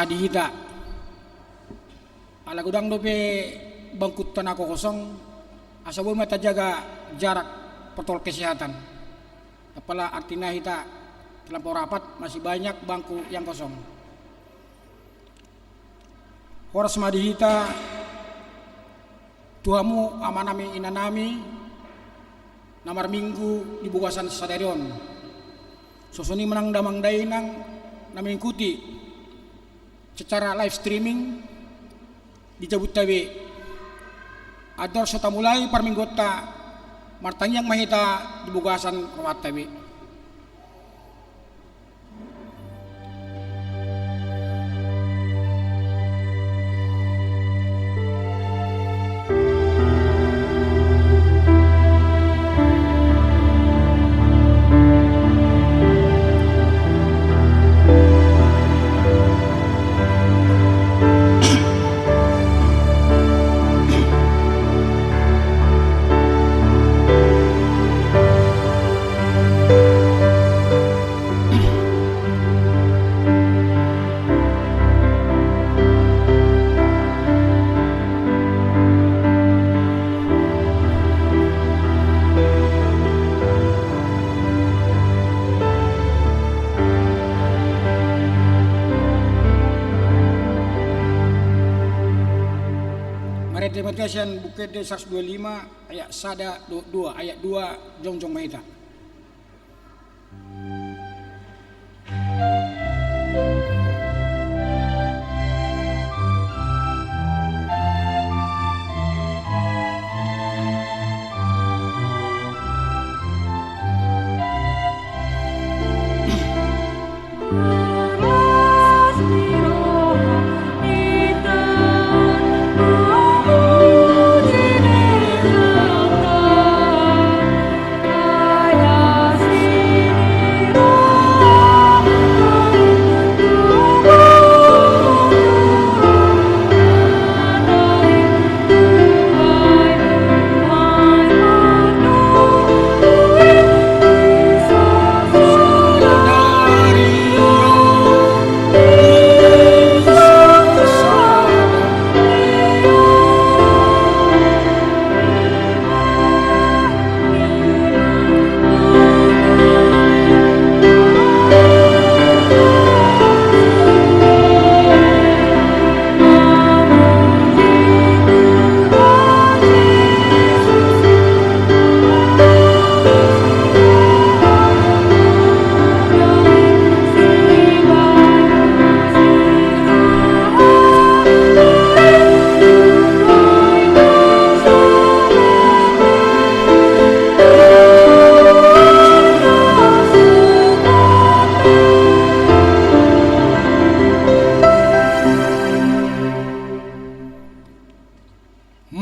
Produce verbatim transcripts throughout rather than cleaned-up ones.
di hita. Ala godang dope bangkunta na kosong, asa boi ma tajaga jarak protokol kesehatan. Apala artina hita terlampau rapat, masih banyak bangku yang kosong. Horas ma di hita tu hamu amanami inanami na marminggu di bagasan sadari on. Songon i ma nang damang dainang na mengikuti secara live streaming di jabunta be. Andor so tamulai parmingguonta, martangiang ma hita di bagasan rohanta be. Marende ma hita sian Buku Ende saratus dua lima, ayat sada dohot dua, ayat dua, jongjong ma hita.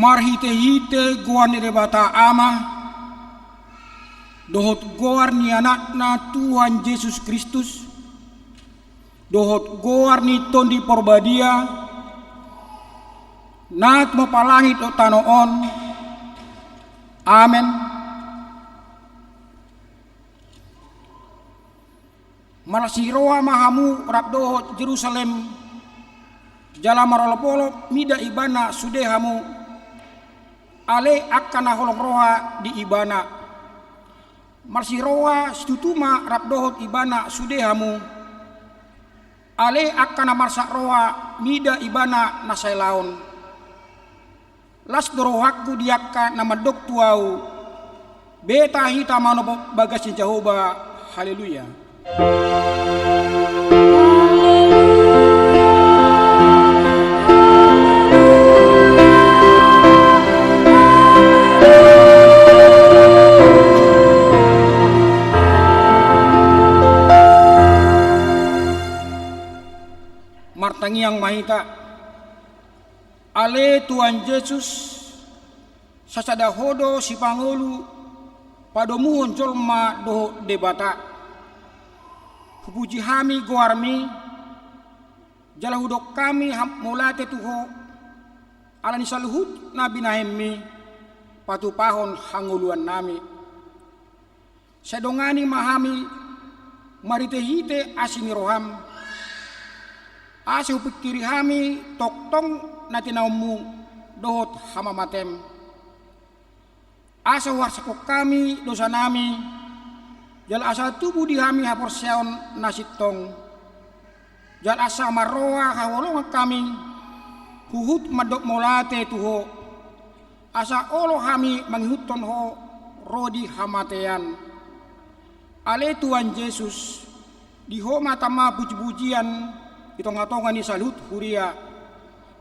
Marhitehite goar ni Debata Ama, dohot goar ni Anakna Tuhan Jesus Kristus, dohot goar ni Tondi Porbadia, na tumompa langit dohot tano on. Amen. Marlas ni roha ma hamu rap dohot Jerusalem, jala marolopolop mida ibana sude hamu, ale angka na holong roha di ibana. Marlas ni roha situtu ma rap dohot ibana sude hamu, ale angka na marsak roha mida ibana na saelaon. Las do rohangku di angka na mandok tu ahu. Beta hita manopot bagas ni Jahowa. Haleluya. Martangiang ma hita. Ale Tuhan Jesus, sasada Ho do sipangolu padomuhon jolma dohot Debata. Hupuji hami goarmi, jala hudok hami ham-, mauliate tu Ho, ala ni saluhut na binahenmi patupahon hangoluannami. Sai dongani ma hami marhitehite asi ni roham. Asa hupingkiri hami tongtong na tinaonmu dohot hamamatem. Asa huarsakhon hami dosanami, jala asa tubu di hami haporseaon na sintong. Jala asa marroha haholongan hami, huhut mandok mauliate tu ho. Asa olo hami mangihuthon ho ro di hamatean. Ale Tuhan Jesus, di ho ma tama pujipujian di tongatonga ni saluhut huria,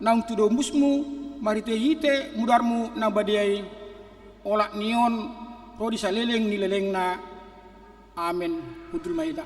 naung tidomusmu marhitehite mudarmu na badia i, olat ni on ro di saleleng ni lelengna. Amen. Hundul ma hita.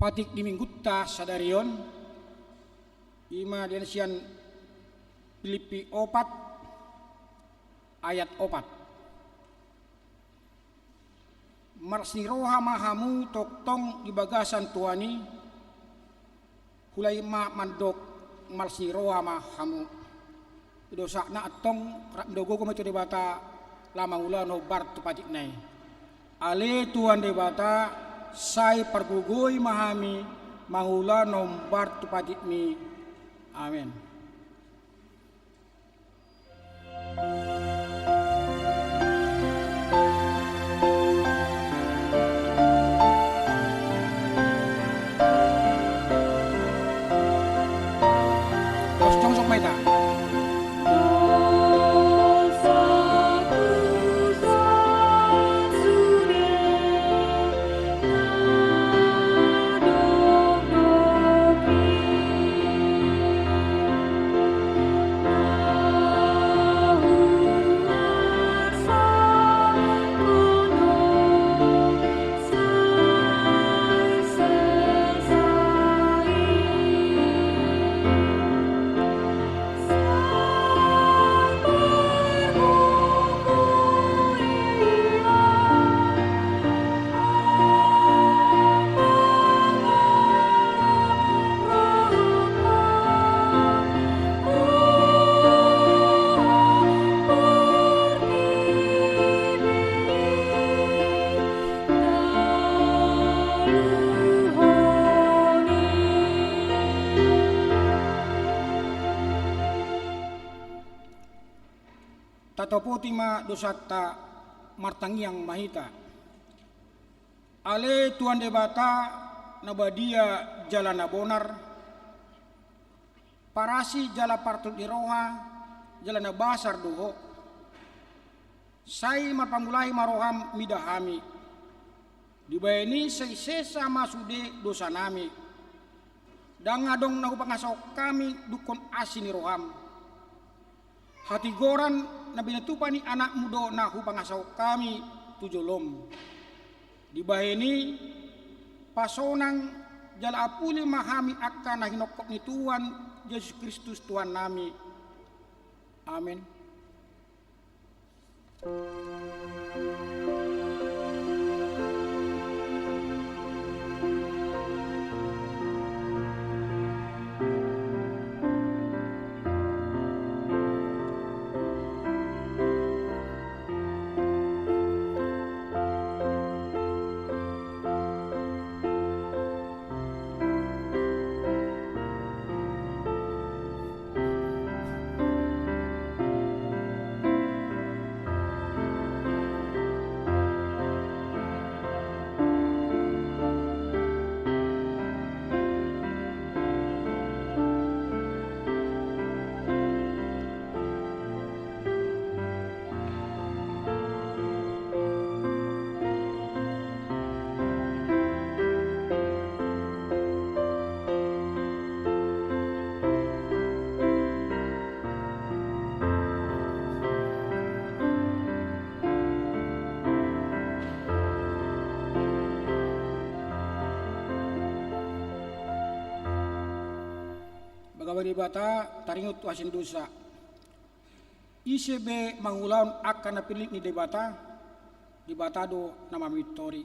Patik di minggunta sadari on, ima dian sian Pilippi opat ayat opat. Malas ni roha ma hamu tongtong di bagasan Tuhan i, huhilala ma mandok malas ni roha ma hamu. Dosana antong rap do gogo ma tu Debata, laho mangula na hombar tu patikna i. Ale Tuhan Debata, sai pargogoi ma hami mangula na hombar tu patikmi. Amen. Laos tong sok ma hita. Tatopoti ma dosanta, martangiang ma hita. Ale Tuhan Debata, na badia jala na bonar, parasi jala partulut ni roha, jala na basar do Ho. Sai marpangulahi ma roham mida hami. Dibahen i sai sesa ma sude dosanami. Ndang adong na hupangasahon hami dungkon asi ni roham. Hatigoran na binatupa ni Anakmu do na hupangasahon hami tu jolom. Dibahen i, pasonang jala apuli ma hami angka na hinongkop ni Tuhan Jesus Kristus Tuhannami. Amen. Debata taringot tu hasindosa. Ise be mangulahon angka na pinillit ni Debata? Debata do na mamintori.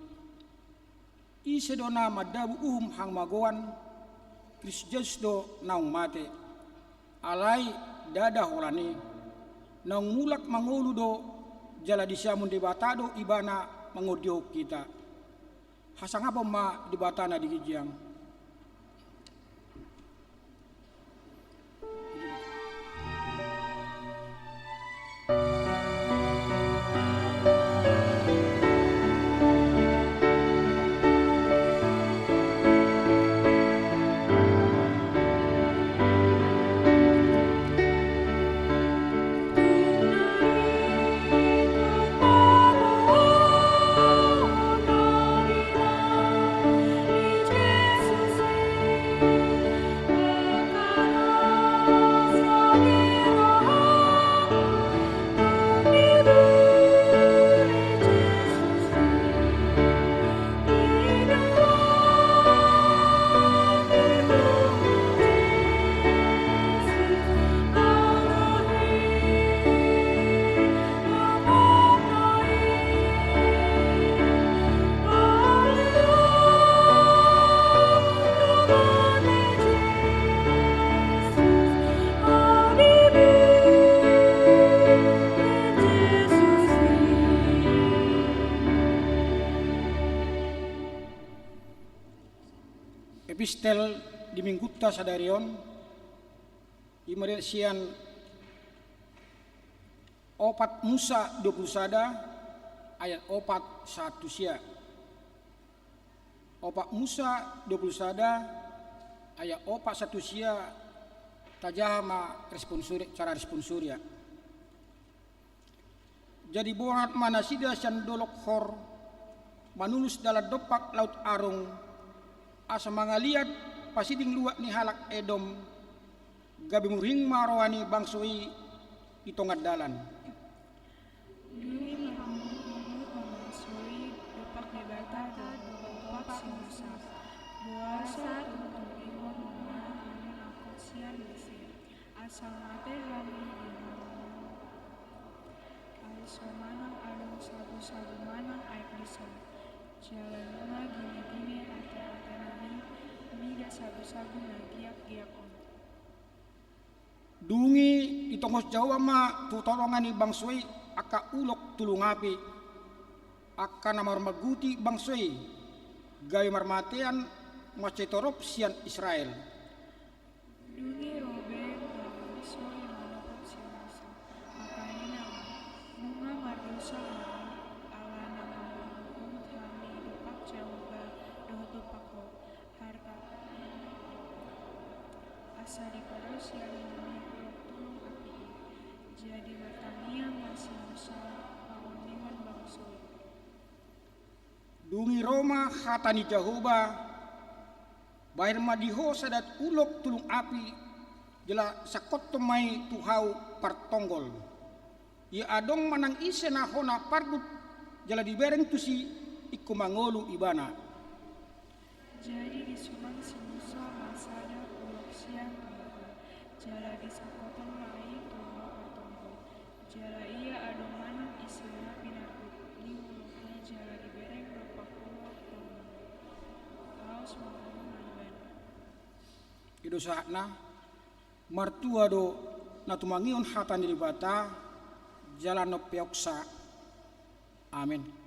Ise do na mandabu uhum halumagoan? Kristus Jesus do naung mate, alai ndada holan i, naung mulak mangolu do, jala di siamun Debata do ibana mangondihon hita. Hasangapon ma Debata na di ginjang. Epistel di minggunta sadari on, i ma sian opat Musa dua pulu sada ayat opat sahat tu sia. Opat Musa dua pulu sada ayat opat sahat tu sia, tajaha ma responsoria, cara responsoria. Jadi borhat ma nasida sian dolok Hor, manulus dalan dompak Laut Arung, asa mangaliat pasiding luat ni halak Edom, gabe murhing ma roha ni bangso i di tonga dalan. Dung i mangihut ma bangso i dompak Debata dohot dompak si Musa. Boasa tung tondinghon ma hami nangkok sian Mesir, asa mate hami di hamu? Ai so manang adong sagusagu manang aek dison. Jala nunga ginegine ateate nami mida sagusagu na giakgiak on. Dung i ditongos Jahowa ma tu tonga ni bangso i angka ulok tulung api, angka na marmangguti bangso i, gabe marmatean mansai torop sian Israel. Dung i ro be bangso i manopot si Musa, mangkana ma, nunga mardosa hami, alana mangihut hami dompak Jahowa dohot dompak ho, harta asa dipadaohon sian hami ulok tulung api i. Jadi martangiang ma si Musa, pangonihon bangso i. Dung i ro ma hata ni Jahowa, bahen ma di ho sada ulok tulung api, jala sangkothon ma i tu hau partonggol. Ia adong manang ise na hona parbut, jala dibereng tusi, ingkon mangolu ibana. Jadi disuman si Musa ma sada ulok sian Tuhan, jala disangkothon ma i tu hau partonggol. Jala ia adong manang ise na pinarbut ni ulok i jala dibereng dompak ulok tongtong. Laos mangolu ma ibana. I do sahatna. Martua do na tumangihon hata ni Debata jala na umpeopsa. Amen.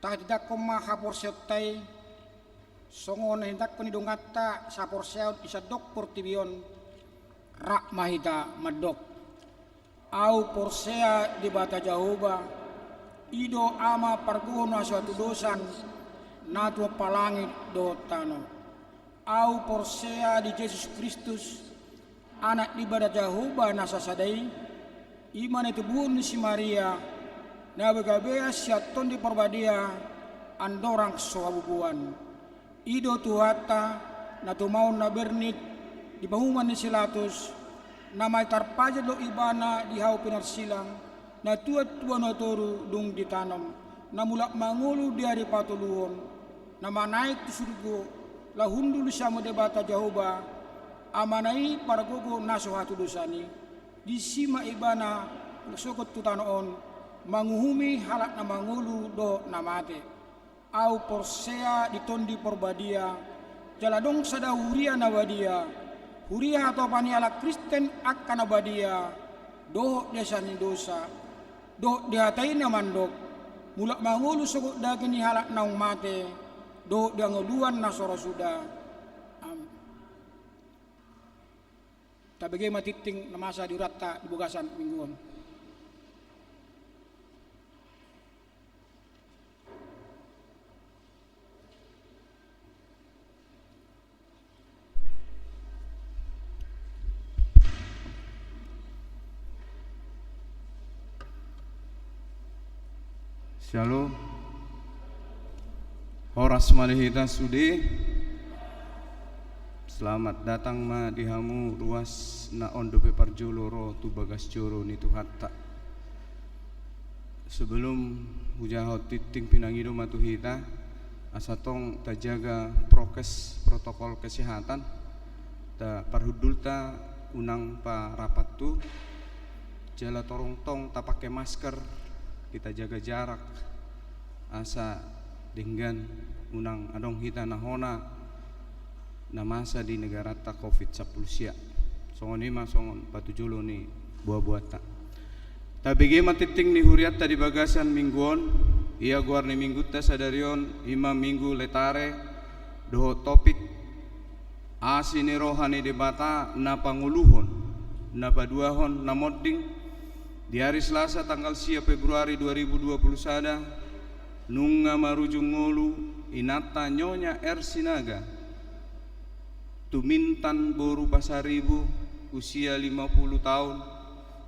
Tahatindangkon ma haporseaonta i, songon na hinindangkon ni donganta saporseaon di sandok portibi on. Rap ma hita mandok. Ahu porsea Debata Jahowa, i do Ama pargogo na so hatudosan, na tumompa langit dohot tano. Ahu porsea di Jesus Kristus, Anak ni Debata Jahowa na sasada i, i ma na itubuhon ni si Maria, na gabegabean sian Tondi Parbadia, andorang so habubuhan. I do Tuhanta, na tumaon na bernit di pahuman ni si Latus, na mate tarpajal do Ibana di hau pinarsilang, na tuat tu banua toru dung ditanom, na mulak mangolu di ari patoluhon, na manaek tu surgo, laho hundul sian Debata Jahowa, Amana i pargogo na so hatudosan i. Disi ma Ibana sogot tu tano on, manguhumi halak na mangolu dohot na mate. Ahu porsea di Tondi Parbadia, jala adong sada huria na badia, huria hatopan ni halak Kristen angka na badia, dohot di hasesaan ni dosa, dohot di hata i na mandok, mulak mangolu sogot daging ni halak naung mate, dohot di hangoluan na so ro suda. Amin. Tabege ma tingting na masa di hurianta di bagasan minggu on. Syalom. Horas ma di hita sude. Selamat datang ma di hamu ruas na on dope parjolo ro tu bagas joro ni Tuhanta. Sebelum hujahahon tingting pinangido ma tu hita, asa tong tajaga prokes, protokol kesehatan, ta parhundulta unang parapat tu, jala torung tong tapake masker, kita jaga jarak, asa denggan unang adong hita na hona na masa di negaranta covid sampulu sia. Songon i ma songon patujolo ni boaboanta. Tabege ma tingting ni hurianta di bagasan minggu on, ia goar ni minggunta sadari on, i ma Minggu Letare, dohot topik, Asi ni roha ni Debata na pangoluhon, na paduahon, na monding, di ari Selasa tanggal sia Februari dua ribu dua puluh sada, nunga marujung ngolu inanta Nyonya R. Sinaga, Tumintan boru Pasaribu, usia lima puluh taon,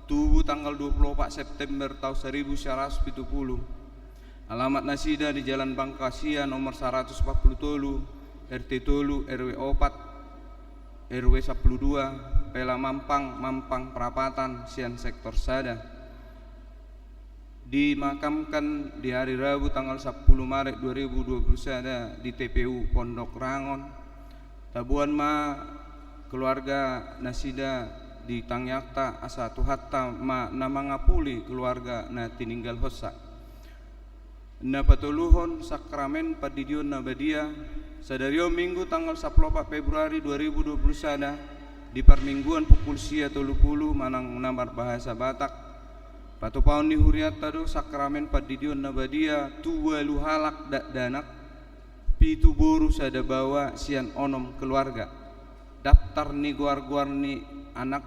tubu tanggal dua puluh opat September taon saribu sia ratus pitu puluh. Alamat nasida di Jalan Bangkasia nomor saratus opat pulu tolu, R T tolu, R W opat, R W sampulu dua, Pela Mampang, Mampang Prapatan, sian sektor sada. Dimakamkan di ari Rabu tanggal sampulu Maret dua ribu dua puluh sada di T P U Pondok Rangon. Taboan ma keluarga nasida di tangiangta asa Tuhanta ma na mangapuli keluarga na tininggalhonsa. Na patoluhon sakramen pandidion na badia, sadari on Minggu tanggal sampulu opat Februari dua ribu dua puluh sada, di parmingguan pukul sia tolu pulu manang na marbahasa Batak, patupaon ni hurianta do sakramen pandidion na badia tu ualu halak dakdanak, pitu boru sada baoa sian onom keluarga. Daftar ni goar-goar ni anak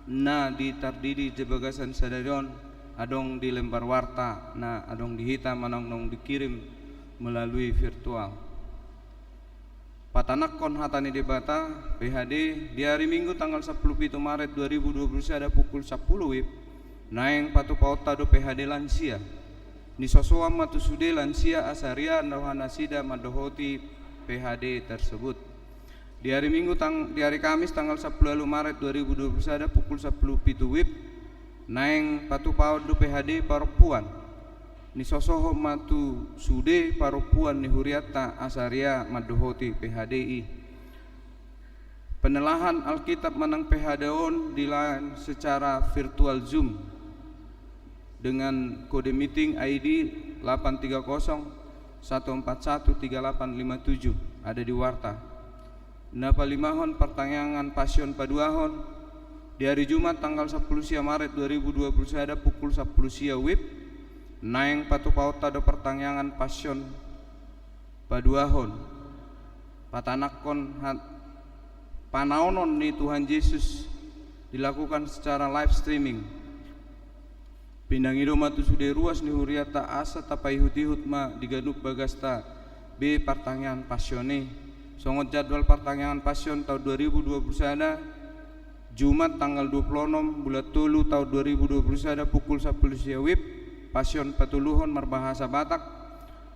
na ditardidi di bagasan sadari on adong di lembar warta na adong di hita manang naung dikirim melalui virtual. Patanakkon hata ni Debata, P H D, di ari Minggu tanggal sampulu pitu Maret dua ribu dua puluh sada pukul sampulu WIB, naeng patupaonta do P H D lansia. Nisosoan ma tu sude lansia asa rian rohanasida mandohoti P H D tersebut. Di ari Minggu tang-, di ari Kamis tanggal sampulu ualu Maret dua ribu dua puluh sada pukul sampulu pitu WIB, naeng patupaon do P H D parompuan. Nisosohon ma tu sude parompuan ni hurianta asa ria mandohoti P H D i. Penelahan Alkitab manang P H D on dilakukan secara virtual Zoom dengan kode meeting I D delapan tiga kosong satu empat satu tiga delapan lima tujuh, ada di warta. Na palimahon partangiangan Pasion paduahon, di ari Jumat tanggal sampulu sia Maret dua ribu dua puluh sada pukul sampulu sia WIB, naeng patupaonta do partangiangan Pasion Paduahon, patanakhon hat-, panaonon ni Tuhan Jesus dilakukan secara live streaming. Pinangido ma tu sude ruas ni hurianta asa tapaihut-ihut ma di ganup bagasta be partangiangan Passion i. Songon jadwal partangiangan Passion taon dua ribu dua puluh sada, Jumat tanggal dua puluh onom bulan tolu taon dua ribu dua puluh sada pukul sampulu sia WIB, Passion patoluhon marbahasa Batak.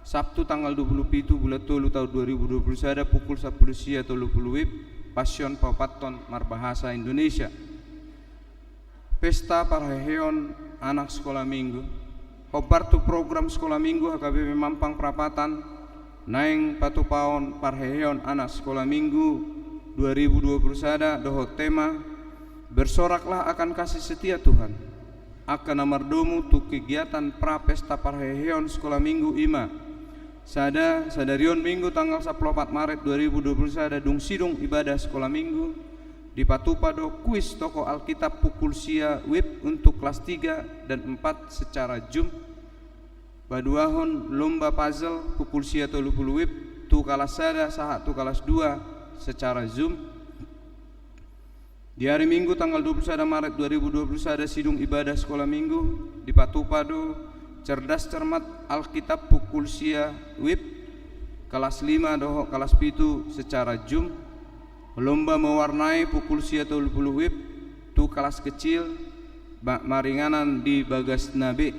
Sabtu tanggal dua puluh pitu bulan tolu taon dua ribu dua puluh sada pukul sampulu sia tolu pulu WIB, Passion paopathon marbahasa Indonesia. Pesta parheheon anak sekolah minggu. Hombar tu program sekolah minggu H K B P Mampang Prapatan, naeng patupaon parheheon anak sekolah minggu dua ribu dua puluh sada dohot tema, Bersoraklah akan kasih setia Tuhan. Angka na mardomu tu kegiatan pra pesta parheheon sekolah minggu i ma: sada, sadarion Minggu tanggal sampulu opat Maret dua ribu dua puluh sada dung sidung ibadah sekolah minggu, dipatupa do kuis tokoh Alkitab pukul sia WIB untuk kelas tiga dan empat secara Zoom. Paduahon, lomba puzzle pukul sia tolu pulu WIB tu kalas sada sahat tu kalas dua secara Zoom. Di ari Minggu tanggal dua puluh sada Maret dua ribu dua puluh sada sidung ibadah sekolah minggu, dipatupa do cerdas cermat Alkitab pukul sia WIB kalas lima dohot kalas pitu secara Zoom. Lomba mewarnai pukul sia tolu pulu WIB tu kalas kecil, ba-, maringanan di bagasna be.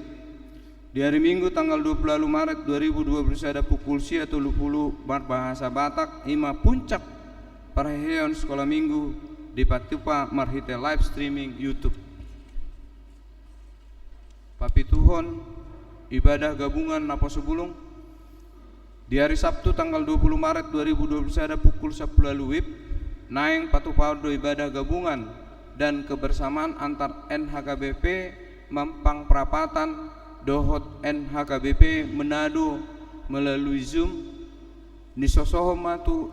Di ari Minggu tanggal dua puluh ualu Maret dua ribu dua puluh sada pukul sia tolu pulu marbahasa Batak, i ma puncak parheheon sekolah minggu, dipatupa marhite live streaming YouTube. Papituhon, ibadah gabungan naposo bulung. Di ari Sabtu tanggal dua puluh Maret dua ribu dua puluh sada pukul sampulu ualu WIB, naeng patupaon do ibadah gabungan dan kebersamaan antar N H K B P Mampang Prapatan dohot N H K B P Manado melalui Zoom. Nisosohon ma tu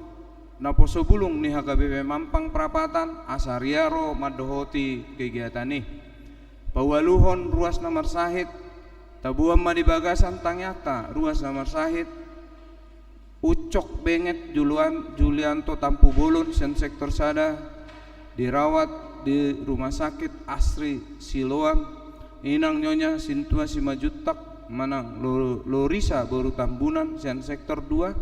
naposo bulung ni H K B P Mampang Prapatan asa riar ro mandohoti kegiatan i. Paualuhon, ruas na marsahit. Taboan ma di bagasan tangiangta ruas na marsahit: Ucok Benget Juluan-, Julianto Tampubolon sian sektor sada, dirawat di Rumah Sakit Asri Siloam. Inang Nyonya Sintua Simanjuntak manang Lo-, Lorisa boru Tambunan sian sektor dua,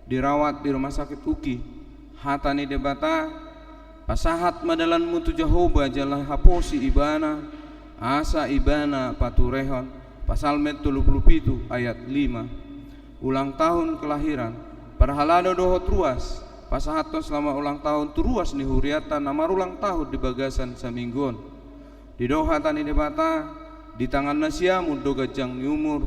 dirawat di Rumah Sakit Uki. Hata ni Debata: Pasahat ma dalanmu tu Jahowa jala haposi Ibana, asa Ibana paturehon. Psalmen tolu pulu pitu ayat lima. Ulang tahun kelahiran. Parhalado dohot ruas, pasahathon selamat ulang tahun tu ruas ni hurianta na marulang tahun di bagasan saminggu on. Didok hata ni Debata: Di tangan na siamun do ganjang ni umur,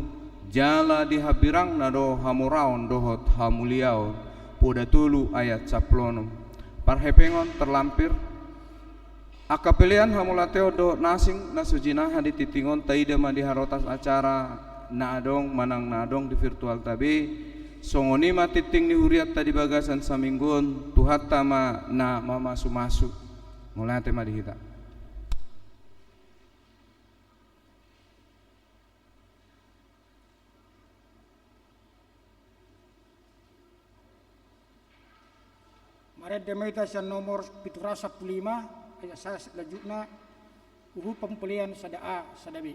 jala di hambirangna do hamoraon dohot hamuliaon. Poda tolu ayat sampulu onom. Parhepengon terlampir. Angka pelean, hamauliateon dohot na asing na so jinaha di tingting on taida ma di harotas acara na adong manang na adong di virtualta be. Songon i ma tingting ni hurianta di bagasan saminggu on, Tuhanta ma na mamasumasu. Mauliate ma di hita. Marende ma hita sian nomor pitu ratus sampulu lima, ayat sada selanjutna, huhut pamulian sada A, sada B.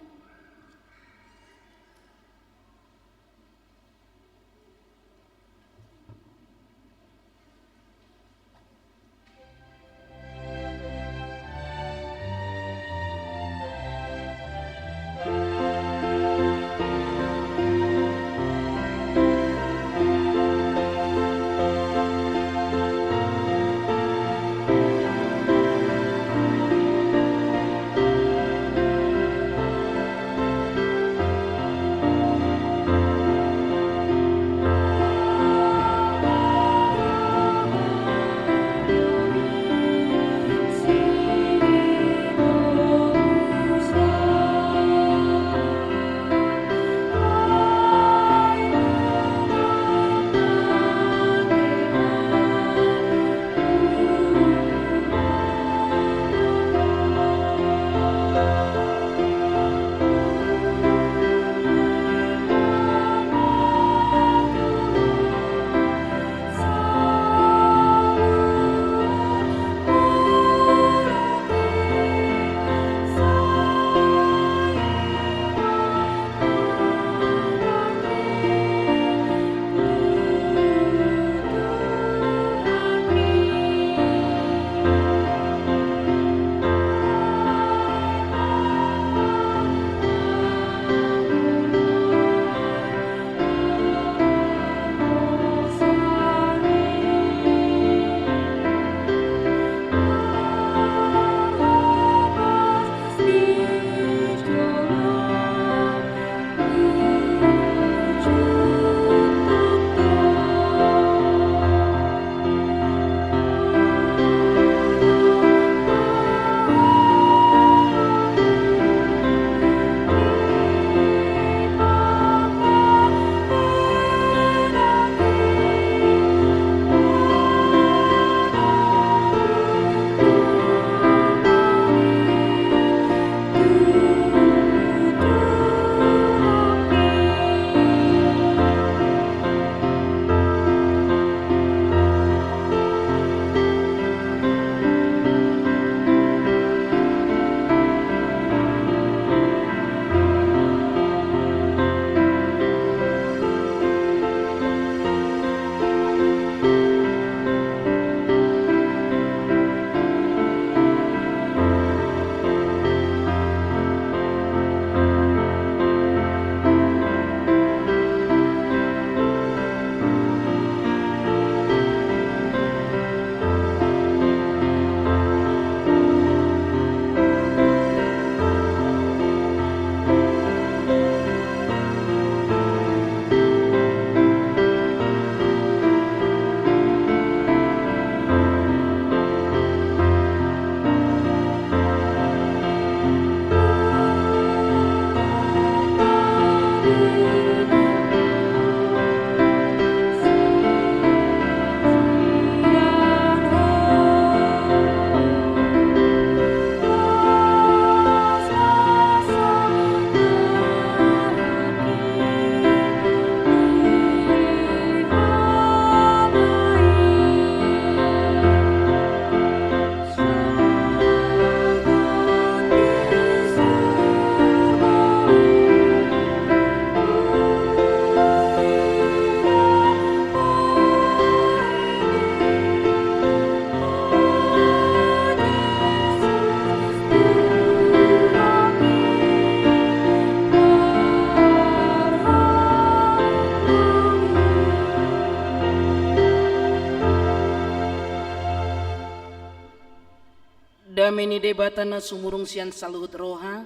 Ni Debata na sumurung sian saluhut roha,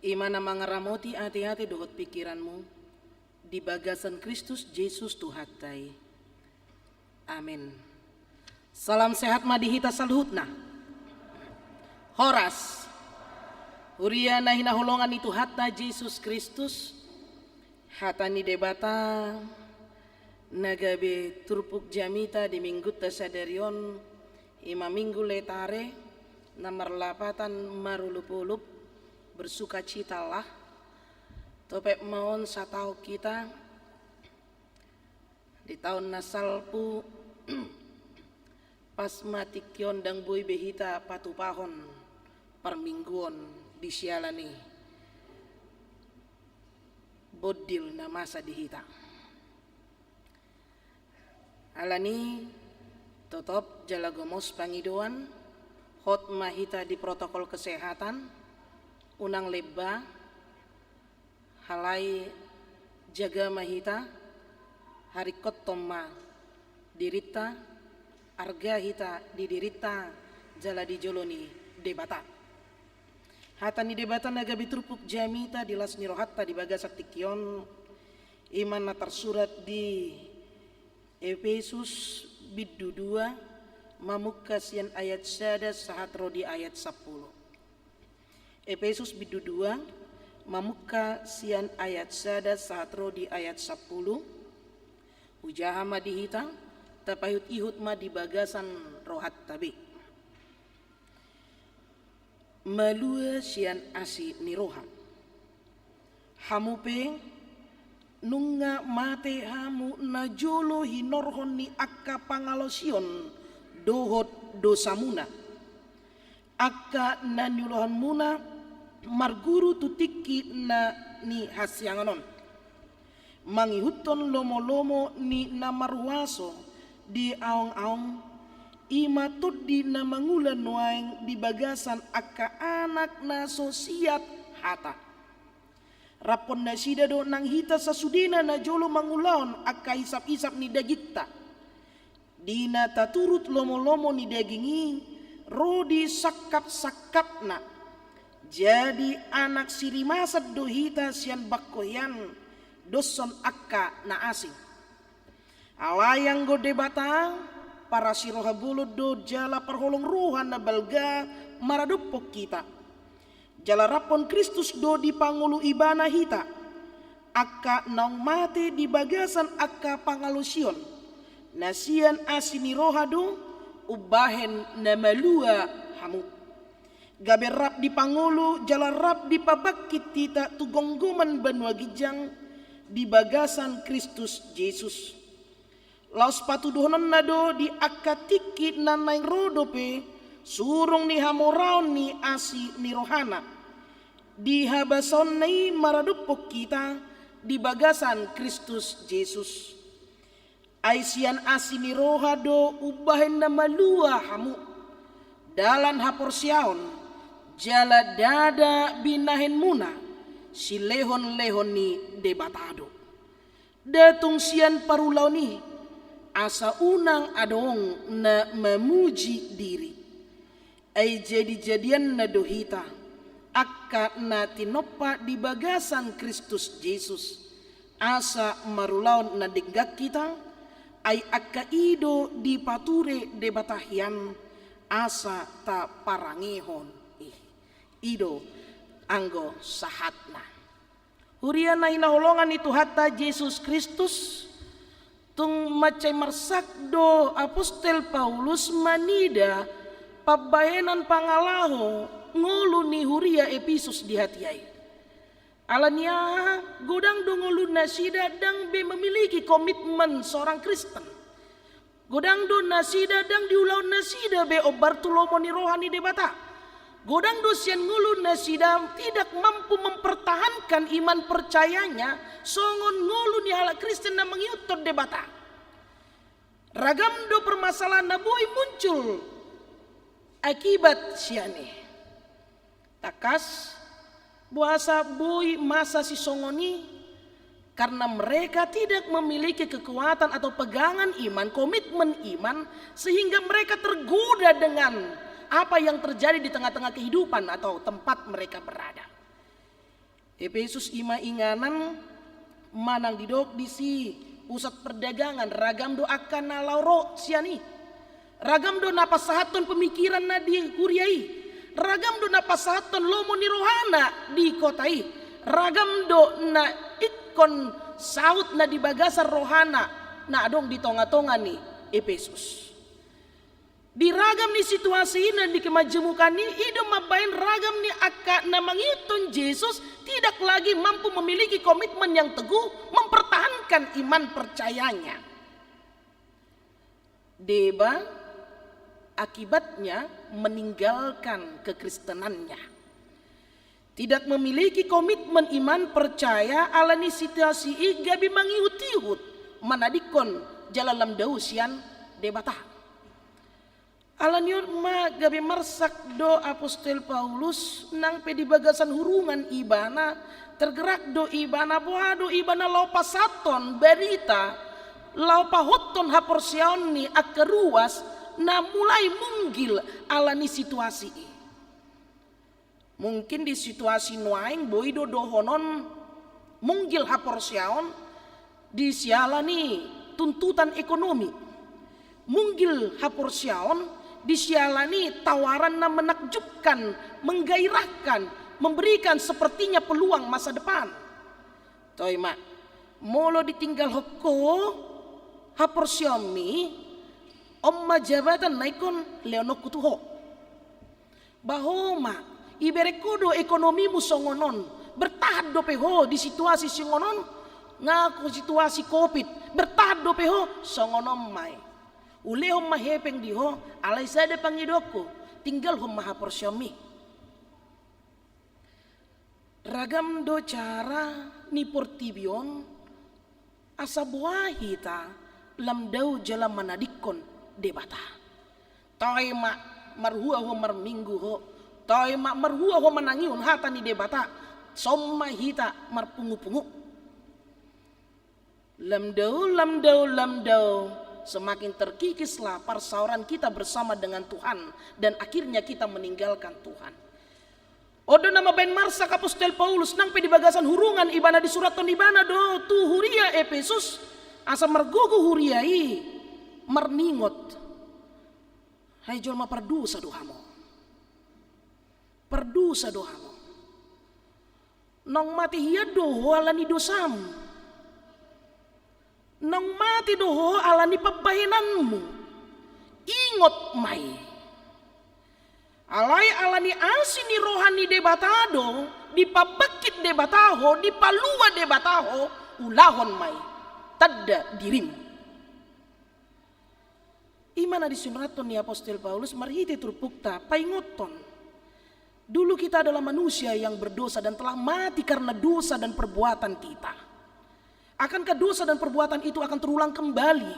i ma na mangaramoti ateate dohot pingkiranmu di bagasan Kristus Jesus Tuhanta i. Amin. Salam sehat ma di hita saluhutna. Horas. Huria na hinaholongan ni Tuhanta Jesus Kristus, hata ni Debata na gabe turpuk jamita di minggunta sadari on, i ma Minggu Letare, na marlapatan marolopolop, bersukacitalah. Topet ma on sataon hita di taon na salpu, pas ma tingki on ndang boi be hita patupahon parmingguon di siala ni bondil na masa di hita. Alani totop jala gomos pangidoan, hot ma hita di protokol kesehatan, unang lemba, alai jaga ma hita, haringkothon ma dirinta, arga hita di dirinta jala di jolo ni Debata. Hata ni Debata na gabe turpuk jamita di las ni rohanta di bagasan tingki on, i ma na tarsurat di Epesus bindu dua, mamungka sian ayat sada sahat ro di ayat sampulu. Epesus bindu dua, mamungka sian ayat sada sahat ro di ayat sampulu. Hujaha ma di hita, tapaihutihut ma di bagasan rohanta be. Malua sian asi ni roha. Hamu pe, nunga mate hamu najolo hinorhon ni angka pangalaosion dohot dosamuna. Angka na niulahonmuna marguru tu tingki na ni hasiangan on, mangihuthon lomolomo ni na marhuaso di aongaong, i ma tondi na mangula nuaeng di bagasan angka anak na so siat hata. Raphon nasida do nang hita sasudena najolo mangulahon angka hisaphisap ni dagingta. Di na taturut lomolomo ni daging i ro di sangkapsangkapna. Jadi anak sirimasan do hita sian bangko hian, doshon angka na asing. Alai anggo Debata, parasiroha bolon do jala parholong roha na balga maradophon hita. Jala raphon Kristus do dipangolu Ibana hita, angka naung mate di bagasan angka pangalaosion, na sian asi ni roha do umbahen na malua hamu. Gabe rap dipangolu jala rap dipabangkit hita tu gomgoman banua ginjang di bagasan Kristus Jesus. Laos patuduhononna do di angka tingki na naeng ro dope surung ni hamoraon ni asi ni rohana. Di habasaonna i maradophon hita di bagasan Kristus Jesus. Ai sian asi ni roha do umbahen na malua hamu, dalan haporseaon, jala ndada binahenmuna, silehonlehon ni Debata do. Nda tung sian parulaon i, asa unang adong na mamuji diri. Ai jadijadianna do hita, angka na tinompa di bagasan Kristus Jesus, asa marulaon na denggan hita, ai angka i do dipature Debata hian, asa taparangehon i. I do anggo sahatna. Huria na hinaholongan ni Tuhanta Jesus Kristus, tung mansai marsak do Apostel Paulus manida pambahenan pangalaho ngolu ni huria Epesus di hatiha i. Ala ni aha, godang do ngolunasida ndang be memiliki komitmen seorang Kristen. Godang do nasida ndang diulahon nasida be ombar tu lomo ni roha ni Debata. Godang do sian ngolu nasida tidak mampu mempertahankan iman percayanya songon ngolu ni halak Kristen na mangihuthon Debata. Ragam do permasalahan na boi muncul akibat sian i. Tangkas, boasa boi masa sisongon i? Karena mereka tidak memiliki kekuatan atau pegangan iman, komitmen iman, sehingga mereka tergoda dengan apa yang terjadi di tengah-tengah kehidupan atau tempat mereka berada. Epesus i ma inganan manang didok disi pusat perdagangan, ragam do angka na laho ro sian i. Ragam do na pasahathon pemikiranna di huria i. Ragam do na pasahathon lomo ni rohana di kota i. Ragam do na ingkon saut na di bagasan rohana na adong di tonga-tonga ni Epesus. Di ragam ni situasi i na di kemajemukan i, i do mambahen ragam ni angka na mangihuthon Jesus tidak lagi mampu memiliki komitmen yang teguh mempertahankan iman percayanya. Deba akibatnya meninggalkan kekristenannya. Tidak memiliki komitmen iman percaya ala ni situasi i gabe mangihut-ihut manadingkon jala lam dao sian Debata. Ala ni on ma gabe marsak do apostel Paulus nang pe di bagasan hurungan ibana, tergerak do ibana, boha do ibana laho pasahathon barita, laho pahothon haporseaon ni angka ruas na mulai munggil ala ni situasi i. Mungkin di situasi nuaeng boi do dohonon munggil haporseaon di siala ni tuntutan ekonomi. Munggil haporseaon di siala ni tawaran na menakjubkan, menggairahkan, memberikan sepertinya peluang masa depan. Toe ma, molo ditinggalhon ho haporseaonmi, on ma jabatan na ingkon lehononku tu ho. Ba ho ma, ibereng ho do ekonomimu songon on, bertahan dope ho di situasi songon on, nga situasi covid, bertahan dope ho, songon on ma i. Ulehon ma hepeng di ho, alai sada pangidoanku, tinggalhon ma haporseaonmi. Ragam do cara ni portibi on, asa boha hita lam dao jala manadingkon Debata. Toe ma marhua ho marminggu ho, toe ma marhua ho manangihon hata ni Debata, songon ma hita marpungu-pungu. Lam dao, lam dao, lam dao, semakin terkikislah parsaoran kita bersama dengan Tuhan, dan akhirnya kita meninggalkan Tuhan. On do na mambahen marsak apostel Paulus nang pe di bagasan hurungan ibana disurathon ibana do tu huria Epesus, asa margogo huria i marningot. Hai jolma, pardosa do hamu. Pardosa do hamu. Naung mate hian do ho ala ni dosam. Naung mate do ho ala ni pambahenanmu. Ingot ma i. Alai ala ni asi ni roha ni Debata do, dipabangkit Debata ho, dipalua Debata ho, ulahon ma i. Tanda dirim. I ma na disurathon ni apostel Paulus marhite turpukta, paingothon. Dulu kita adalah manusia yang berdosa dan telah mati karena dosa dan perbuatan kita. Akankah dosa dan perbuatan itu akan terulang kembali?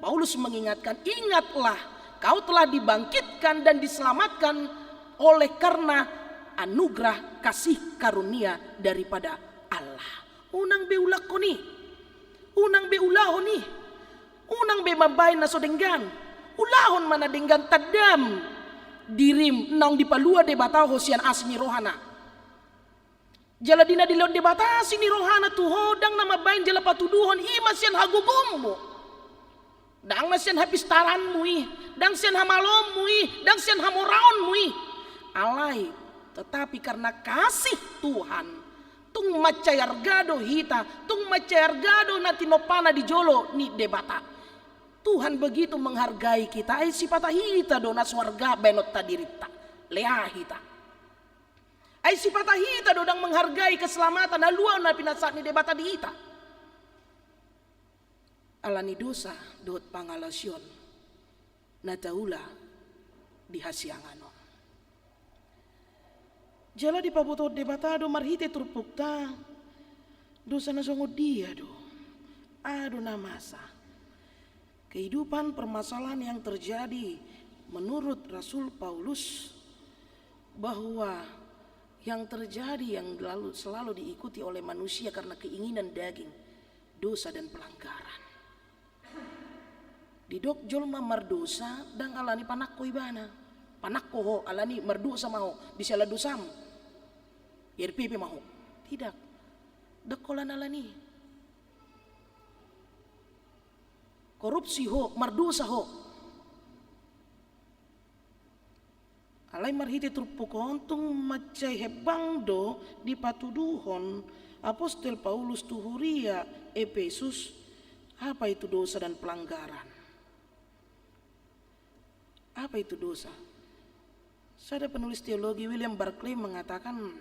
Paulus mengingatkan, "Ingatlah, kau telah dibangkitkan dan diselamatkan oleh karena anugerah kasih karunia daripada Allah." Unang be ulakkon i. Unang be ulahon i. Unang be mambahen na so denggan. Ulahon ma na denggan, tandam dirim naung dipalua Debata ho sian asi ni rohana. Jala di na dilehon Debata asi ni rohana tu ho, ndang na mambahen jala patuduhon i ma sian hagogoonmu. Ndang na sian hapistaranmu i, ndang sian hamaloonmu i, ndang sian hamoraonmu i. Alai, tetapi karena kasih Tuhan, tung mansai arga do hita, tung mansai arga do na tinompana di jolo ni Debata. Tuhan begitu menghargai kita, ai sipata hita do na so arga bahenonta dirinta. Lea hita. Ai sipata hita do ndang menghargai keselamatan, haluaon na pinasahat ni Debata di hita. Ala ni dosa dohot pangalaosion na taula di hasiangan on. Jala dipabotohon Debata do marhite turpukta, dosa na songon dia do, aha do na masa. Kehidupan permasalahan yang terjadi menurut Rasul Paulus, bahwa yang terjadi yang lalu, selalu diikuti oleh manusia karena keinginan daging, dosa dan pelanggaran. Didok jolma mardosa ndang ala ni panangko ibana. Panangko ho, alani mardosa ma ho, di siala dosam. I R P P ma ho. Tidak. Ndang holan alani. Korupsi ho, mardosa ho. Alai marhite turpuk on tung mansai hembang do dipatuduhon apostel Paulus tu huria Epesus, apa itu dosa dan pelanggaran. Apa itu dosa? Sada penulis teologi, William Barclay, mengatakan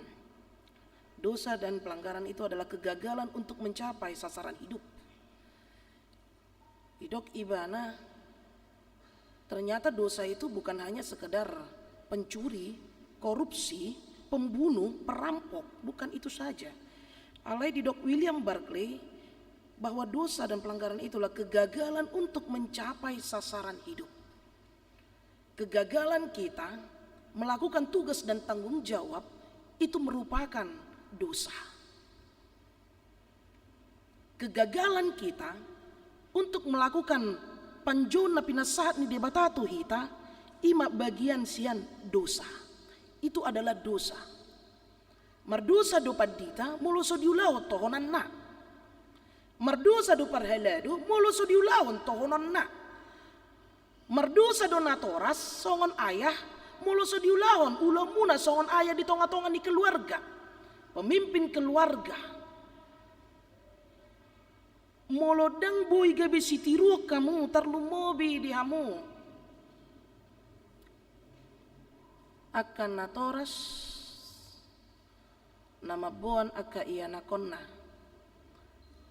dosa dan pelanggaran itu adalah kegagalan untuk mencapai sasaran hidup. Didok ibana, ternyata dosa itu bukan hanya sekedar pencuri, korupsi, pembunuh, perampok, bukan itu saja. Alai didok William Barclay bahwa dosa dan pelanggaran itulah kegagalan untuk mencapai sasaran hidup. Kegagalan kita melakukan tugas dan tanggung jawab itu merupakan dosa. Kegagalan kita untuk melakukan panjou na pinasahat ni Debata tu hita, i ma bagian sian dosa. Itu adalah dosa. Mardosa do pandita molo so diulahon tohonanna. Mardosa do parhalado molo so diulahon tohonanna. Mardosa do natoras songon ayah molo so diulahon ulaonmuna songon ayah di tonga-tonga ni keluarga, pemimpin keluarga. Molo ndang boi gabe sitiruon hamu, tarlumobi di hamu angka natoras na mamboan angka ianakhonna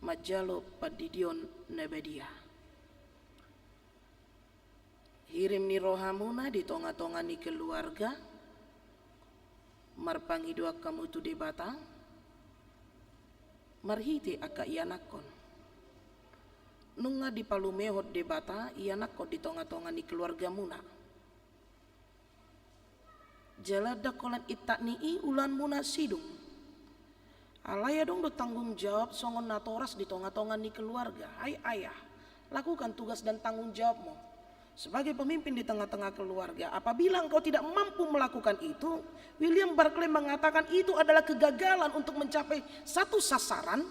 manjalo pandidion na badia. Hirim ni rohamuna di tonga-tonga ni keluarga, marpangidoan hamu tu Debata marhite angka ianakhon. Nunga dipalumehon Debata ianakhon di tonga-tonga ni keluargamuna. Jala ndang holan intak ni i ulaonmuna sidung. Alai adong do tanggung jawab songon natoras di tonga-tonga ni keluarga. Hai ayah, lakukan tugas dan tanggung jawabmu sebagai pemimpin di tengah-tengah keluarga. Apabila engkau tidak mampu melakukan itu, William Barclay mengatakan itu adalah kegagalan untuk mencapai satu sasaran,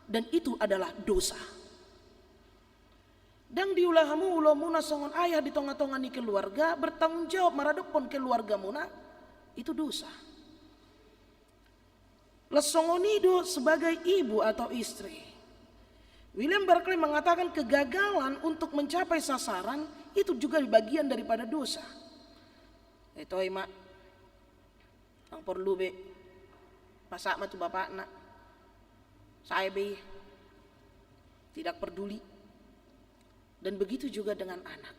dan itu adalah dosa. Ndang diula hamu ulaonmuna songon ayah di tonga-tonga ni keluarga, bertanggung jawab maradophon keluargamuna, itu dosa. Las songon i do sebagai ibu atau istri. William Barclay mengatakan kegagalan untuk mencapai sasaran itu juga bagian daripada dosa. Itu, Mak. Ndang porlu be. Pasahat ma tu bapakna. Sae be. Tidak peduli. Dan begitu juga dengan anak.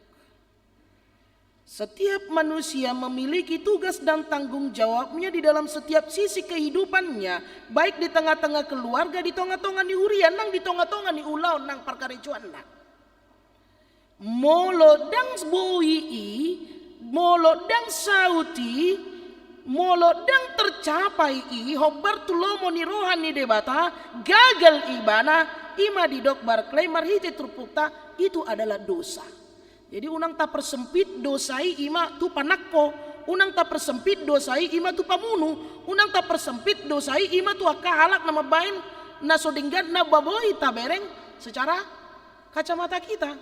Setiap manusia memiliki tugas dan tanggung jawabnya di dalam setiap sisi kehidupannya, baik di tengah-tengah keluarga, di tonga-tonga ni huria, nang di tonga-tonga ni ulaon nang parkarejoanna. Molo ndang boi i, molo ndang saut i, molo ndang tercapai i, hombar tu lomo ni roha ni Debata, gagal ibana, i ma didok Barclay marhite turpukta, itu adalah dosa. Jadi unang tapersempit dosa i, i ma tu panangko, unang tapersempit dosa i, i ma tu pamunu, unang tapersempit dosa i, i ma tu angka halak na mambaen na so denggan na boi tabereng secara kacamata kita.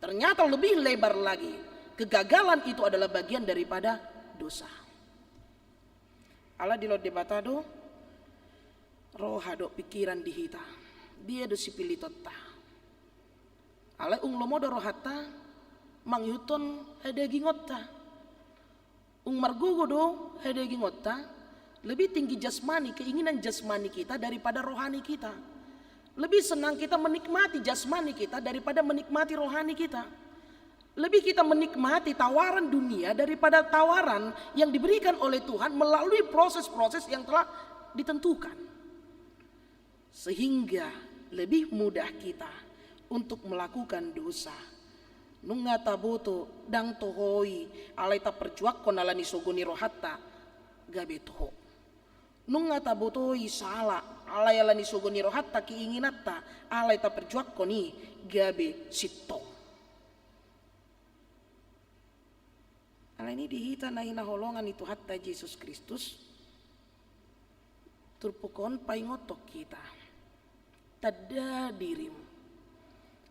Ternyata lebih lebar lagi, kegagalan itu adalah bagian daripada dosa. Ala dilehon Debata do roha dohot pikiran di hita. Dia do sipilitonta. Alai ung lomo do rohanta mangihuthon hadagingonta. Ung margogo do hadagingonta, lebih tinggi jasmani, keinginan jasmani kita daripada rohani kita. Lebih senang kita menikmati jasmani kita daripada menikmati rohani kita. Lebih kita menikmati tawaran dunia daripada tawaran yang diberikan oleh Tuhan melalui proses-proses yang telah ditentukan. Sehingga lebih mudah kita untuk melakukan dosa. Nunga taboto ndang toho i alai taparjuangkon ala ni sogo ni rohanta, gabe toho. Nunga taboto i sala alai ala ni sogo ni rohanta, keinginanta, alai taparjuangkon i, gabe sintong. Ini di hita na hinaholongan ni Tuhanta Jesus Kristus, turpuk on paingothon hita. Tanda dirim.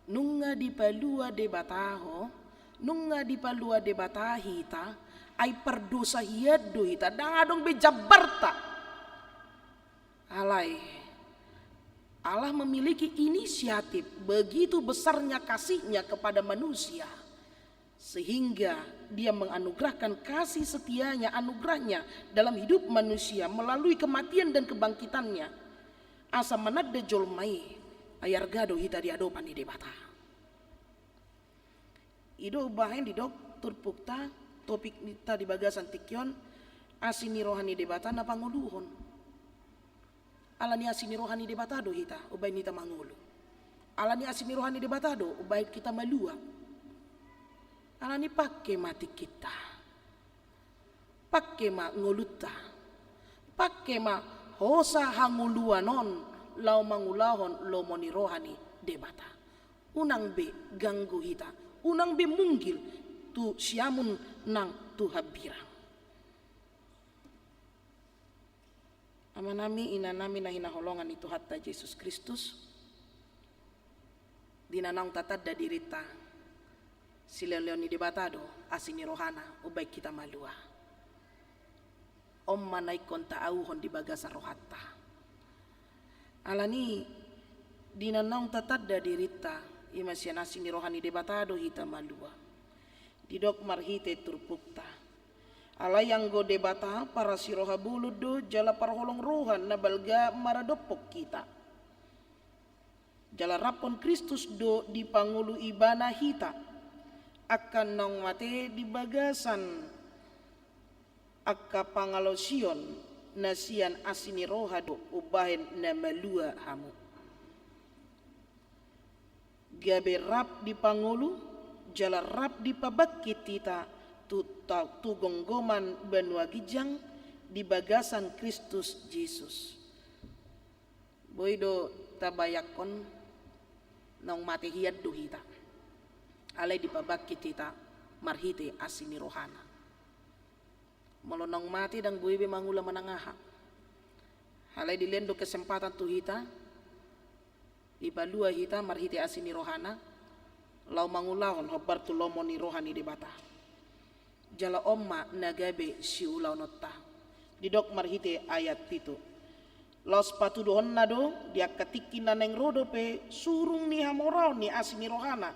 Nunga dipalua Debata ho, nunga dipalua Debata hita, ai pardosa hian do hita, ndang adong be jambarta. Alai, Allah memiliki inisiatif, begitu besarnya kasihnya kepada manusia, sehingga Dia menganugerahkan kasih setianya, anugerahnya dalam hidup manusia melalui kematian dan kebangkitannya. Asa mananda jolma i, ai arga do hita di adopan ni Debata. I do umbahen didok turpukta, topikta di bagasan tingki on, asi ni roha ni Debata na pangoluhon. Ala ni asi ni roha ni Debata do hita, umbahen hita mangolu. Ala ni asi ni roha ni Debata do, umbahen hita malua. Ala ni pangke ma tingkinta. Pangke ma ngolunta. Pangke ma hosa hangoluan on laho mangulahon lomo ni roha ni Debata. Unang be ganggu hita, unang be munggil tu siamun nang tu hambirang. Amanami, inanami na hinaholongan ni Tuhanta Jesus Kristus, di na naung tatanda dirinta, silehonlehon ni Debata do asi ni rohana, umbahen hita malua. On ma na ingkon taauhon di bagasan rohanta. Ala ni, di na naung tatanda dirinta, i ma sian asi ni roha ni Debata do hita malua. Didok marhite turpukta. Alai anggo Debata, parasi roha bolon do, jala parholong roha na balga maradophon hita. Jala raphon Kristus do dipangolu Ibana hita, angka naung mate di bagasan angka pangalaosion na sian asi ni roha do umbahen na malua hamu. Gabe rap dipangolu, jala rap dipabangkit hita tu ta-, tu gomgoman banua ginjang di bagasan Kristus Jesus. Boi do tabayangkon naung mate hian do hita. Alai dipabangkit hita marhite asi ni rohana. Molo naung mate ndang boi be mangula manang aha. Alai dilehon do kesempatan tu hita, dipalua hita marhite asi ni rohana, laho mangulahon hombar tu lomo ni roha ni Debata. Jala on ma na gabe siulaononta. Didok marhite ayat pitu. Laos patuduhonna do, di angka tingki na naeng ro dope surung ni hamoraon ni asi ni rohana.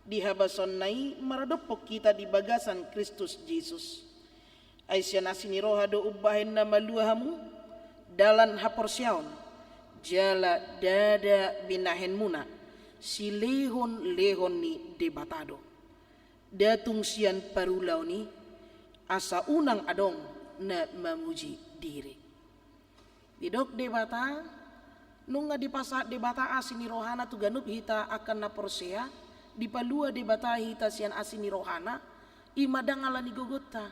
Di habasonna i maradophon hita di bagasan Kristus Jesus. Ai sian asi ni roha do umbahen na malua hamu, dalan haporseaon, jala ndada binahenmuna, silehonlehon ni Debata do. Nda tung sian parulaon i, asa unang adong na mamuji diri. Didok Debata, nunga dipasahat Debata asi ni rohana tu ganup hita angka na porsea, dipalua Debata hita sian asi ni rohana, i ma ndang ala ni gogonta.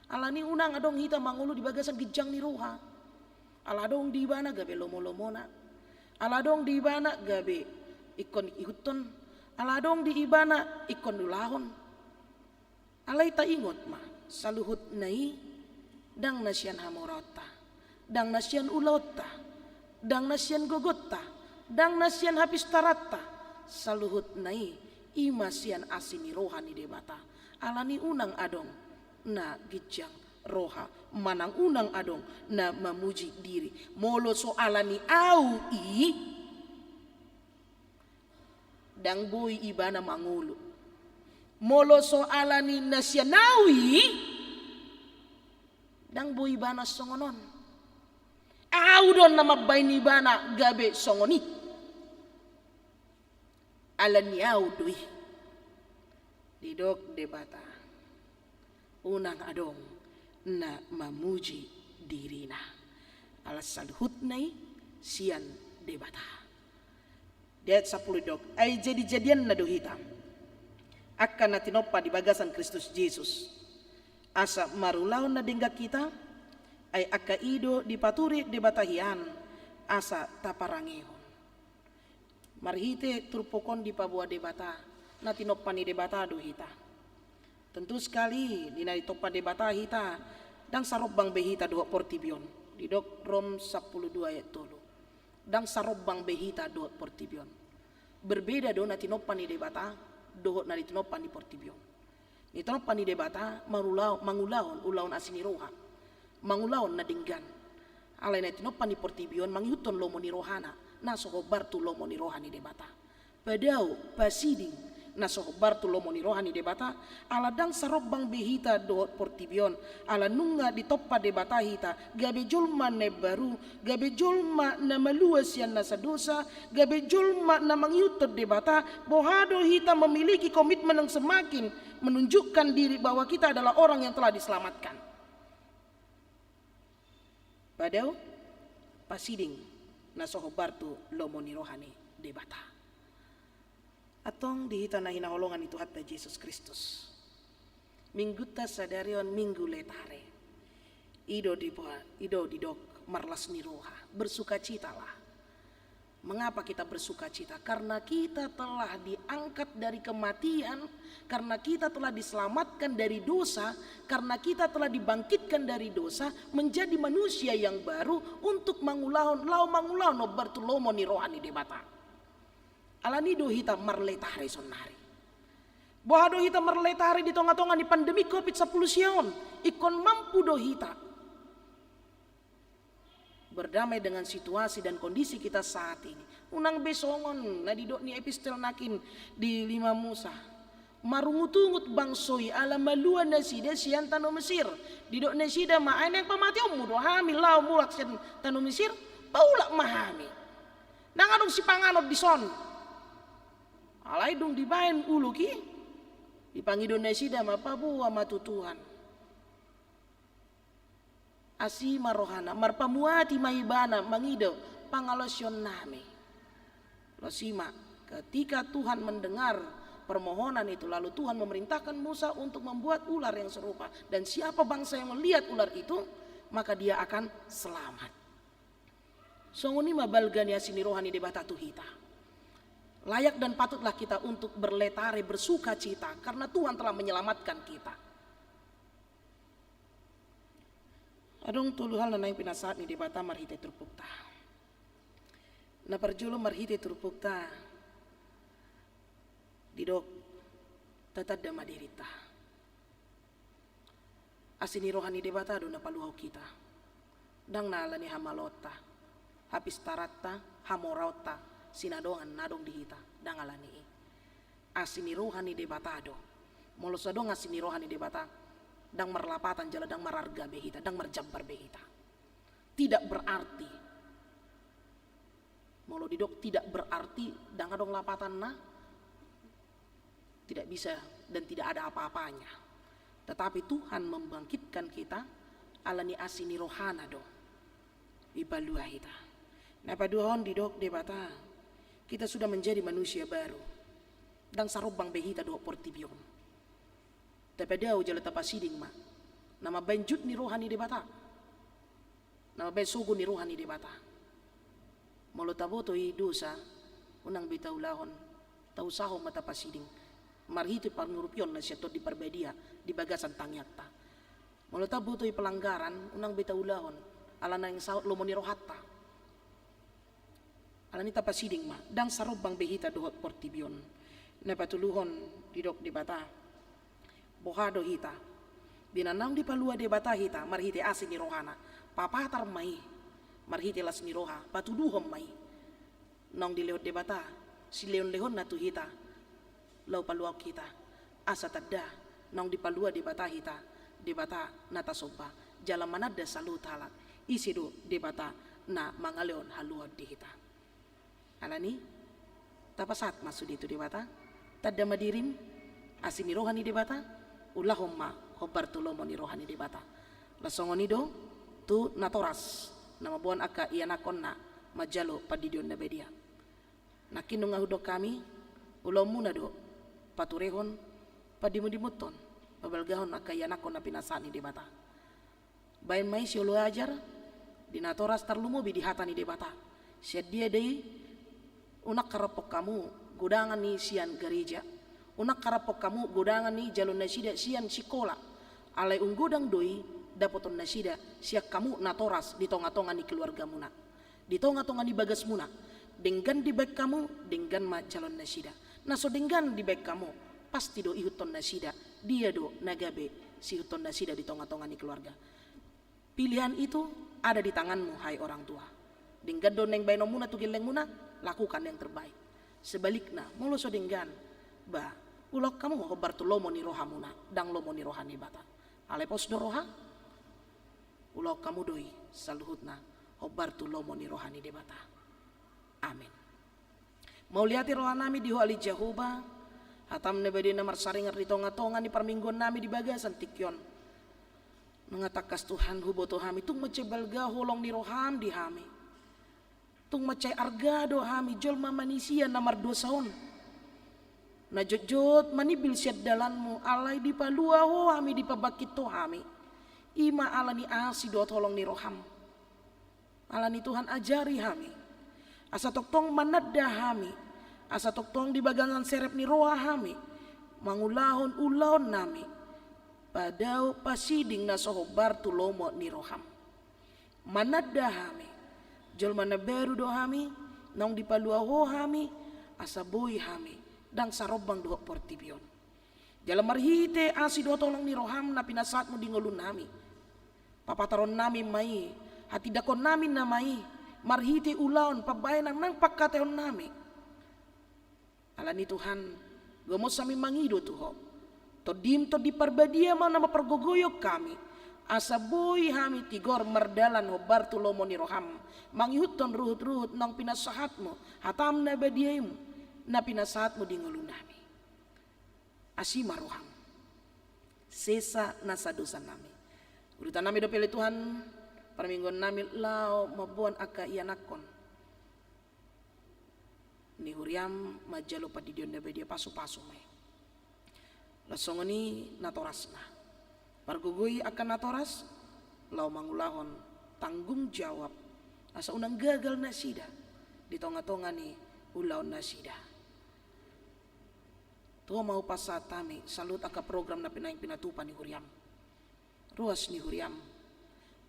Ala ni unang adong hita mangolu di bagasan ginjang ni roha. Ala adong di ibana gabe lomolomona. Ala adong di ibana gabe ingkon ihuthon. Ala adong di ibana ingkon ulahon. Alai taingot ma, saluhutna i ndang na sian hamoraonta, ndang na sian ulaonta, ndang na sian gogonta, ndang na sian hapistaranta, saluhutna i, i ma sian asi ni roha ni Debata. Ala ni unang adong na ginjang roha, manang unang adong na mamuji diri. Molo so ala ni au i, ndang boi ibana mangolu. Molo so ala ni na sian au i, ndang boi ibana songon on. Au do na mambahen ibana gabe songon i. Ala ni au do i. Didok Debata, unang adong na mamuji dirina. Ala saluhutna i sian Debata. Di ayat sampulu didok, ai jadi-jadianna do hita angka na tinompa di bagasan Kristus Jesus, asa marulaon na denggan hita, ai angka i do dipaturik Debata hian, asa taparangehon. Marhite turpuk on dipaboa Debata, na tinompa ni Debata do hita. Tentu sekali, di na ditompa Debata hita, ndang sarombang be hita dohot portibi on. Didok Rom sampulu dua ayat tolu. Ndang sarombang be hita dohot portibi on. Berbeda do na tinompa ni Debata dohot na tinompa ni portibi on. Na tinompa ni Debata marula-, mangulahon ulaon asi ni roha, mangulahon na denggan. Alai na tinompa ni portibi on mangihuthon lomo ni rohana, na so hombar tu lomo ni roha ni Debata. Padao, pasiding, na so hombar tu lomo ni roha ni Debata, ala ndang sarombang be hita dohot portibi on, ala nunga ditompa Debata hita, gabe jolma na imbaru, gabe jolma na malua sian nasa dosa, gabe jolma na mangihuthon Debata. Boha do hita memiliki komitmen yang semakin menunjukkan diri bahwa kita adalah orang yang telah diselamatkan. Padao, pasiding, na so hombar tu lomo ni roha ni Debata. Antong di hita na hinaholongan ni Tuhanta Jesus Kristus, Minggunta sadari on Minggu Letare. I do diboa-, i do didok marlas ni roha, bersukacitalah. Mengapa kita bersukacita? Karena kita telah diangkat dari kematian, karena kita telah diselamatkan dari dosa, karena kita telah dibangkitkan dari dosa, menjadi manusia yang baru untuk mangulahon, laho mangulahon hombar tu lomo ni roha ni Debata. Alani do hita marletare saonnari. Boha do hita marletare di tonga-tonga ni pandemi covid sampulu sia on? Ingkon mampu do hita berdamai dengan situasi dan kondisi kita saat ini. Unang be songon na didok ni epistel nangkin di lima Musa. Marungut-ungut bangso i ala malua nasida sian tano Mesir. Didok nasida ma, ai naeng pamateonmu do hami laho mulak sian tano Mesir? Paulak ma hami. Ndang adong sipanganon dison. Alai dung dibaen uluk i, dipangido nasida ma, paboa ma tu Tuhan. Asi ma rohana, marpamuati ma ibana mangido pangalaosionnami. Laos i ma, ketika Tuhan mendengar permohonan itu, lalu Tuhan memerintahkan Musa untuk membuat ular yang serupa. Dan siapa bangsa yang melihat ular itu, maka dia akan selamat. Songon i ma balga ni asi ni roha ni Debata tu hita. Layak dan patutlah kita untuk berletare, bersukacita, karena Tuhan telah menyelamatkan kita. Adong tolu hal na naeng pinasahat ni Debata marhite turpukta. Na parjolo marhite turpukta, didok, tatanda ma dirinta. Asi ni roha ni Debata do na paluahon hita. Ndang na alani hamaloonta, hapistaranta, hamoraonta, sinadongan na adong di hita, ndang alani i. Asi ni roha ni Debata do. Molo so adong asi ni roha ni Debata, ndang marlapatan jala ndang mararga be hita, ndang marjambar be hita. Tidak berarti. Molo didok tidak berarti, ndang adong lapatanna, tidak bisa dan tidak ada apa-apanya. Tetapi Tuhan membangkitkan kita alani asi ni rohana do dipalua hita. Na paduahon didok Debata, kita sudah menjadi manusia baru. Ndang sarombang be hita dohot portibi on. Tapadao jala tapasiding ma. Na mambaen jut ni roha ni Debata. Na mambaen sogo ni roha ni Debata. Molo taboto i dosa, unang be taulahon, tausahon ma tapasiding. Marhite pangurupion na sian Tondi Parbadia di bagasan tangiangta. Molo taboto i pelanggaran, unang be taulahon, ala naeng saut lomo ni rohanta. Alani tapasiding ma, ndang sarombang be hita dohot portibi on. Na patoluhon didok Debata, boha do hita? Di na naung dipalua Debata hita marhite asi ni rohana, papatar ma i marhite las ni roha, patuduhon ma i. Naung dilehon Debata silehon-lehonna tu hita, laho paluahon hita. Asa tanda naung dipalua Debata hita, Debata na tasomba, jala mananda saluhut halak, ise do Debata na mangalehon haluaon di hita. Alani, tapasahat ma sude tu Debata, tanda ma dirim, asi ni roha ni Debata, ulahon ma hombar tu lomo ni roha ni Debata. Laos songon i do tu natoras na mamboan angka ianakhonna manjalo pandidion na badia. Nangkin nunga hudok hami, ulaonmuna do paturehon, padimudimuthon, pabalgahon angka ianakhon na pinasahat ni Debata. Baen ma i sioloajar, di natoras tarlumobi di hata ni Debata. Sian dia do i unang harophon hamu godangan i sian gareja, Unang haraphon hamu godangan i jalo nasida sian sikola. Alai umgodang do i dapoton nasida sian hamu natoras di tonga-tonga ni keluargamuna, di tonga-tonga ni bagasmuna. Denggan dibaen hamu, denggan ma jalo nasida. Na so denggan dibaen hamu, pasti do ihuthon nasida. Dia do na gabe siihuthon nasida di tonga-tonga ni keluarga? Pilihan itu ada di tanganmu, hai orang tua. Denggan do naeng baenonmuna tu gellengmuna, lakukan yang terbaik. Sebalikna, molo so denggan, ba, ulaon hamu hombar tu lomo ni rohamuna, ndang lomo ni roha ni Debata. Alai pos do roha, ulaon hamu do i saluhutna hombar tu lomo ni roha ni Debata. Amin. Mauliate rohanami di Ho ale Jahowa, hatam na badia na marsaringar di tonga-tonga ni parmingguannami di bagasan tingki on. Nunga tangkas Tuhan huboto hami, tung mansai balga holong ni roham di hami. Tung mansai arga do hami jolma manisia na mardosa on. Na jotjot manimbil sian dalanmu, alai dipalua Ho hami, dipabangkit Ho hami. I ma ala ni asi dohot holong ni roham. Alani Tuhan, ajari hami, asa tongtong mananda hami, asa tongtong di bagasan serep ni roha hami mangulahon ulaonnami, padao pasiding na so hombar tu lomo ni roham. Mananda hami, jolma na baru do hami, naung dipalua Ho hami, asa boi hami ndang sarombang dohot portibi on. Jala marhite asi dohot holong ni roham na pinasahatmu di ngolunami, papataronnami ma i, hatindangkonnami nama i, marhite ulaon, pambahenan nang pangkataionami. Alani Tuhan, gomos hami mangido tu Ho. Tondim Tondi Parbadia ma na mampargogoihon hami, asa boi hami tigor mardalan hombar tu lomo ni roham, mangihuthon ruhut-ruhut naung pinasahatmu, hatam na badia i na pinasahatmu di ngolunami. Asi ma roham, sesa nasa dosanami. Urutannami dope ale Tuhan, parmingguannami laho mamboan angka ianakhon ni huriam manjalo pandidion na badia, pasu-pasu ma i. Laos songon i natorasna, pargogoi angka natoras laho mangulahon tanggung jawab, asa unang gagal nasida di tonga-tonga ni ulaonnasida. Tu Ho ma hupasahat hami saluhut angka program na pinaeng pinatupa ni huriam. Ruas ni huriam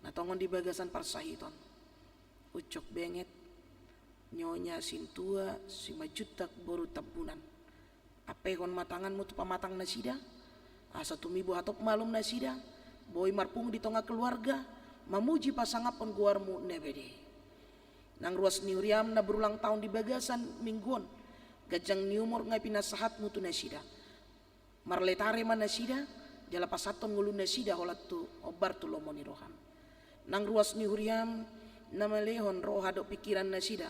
na tongon di bagasan parsahiton, uncok benget, nyonya, sintua, simanjuntak, boru Tambunan. Ampehon ma tanganmu tu pamatangnasida, asa tumibu hatop malumnasida, boi marpungu di tonga keluarga, mamuji pasangaphon goarmu na badia i. Nang ruas ni huriam na berulang tahun di bagasan minggu on, ganjang ni umur nunga pinasahatmu tu nasida. Marletare ma nasida, jala pasahathon ngolunasida holan tu hombar tu lomo ni roham. Nang ruas ni huriam na malehon roha dohot pingkirannasida,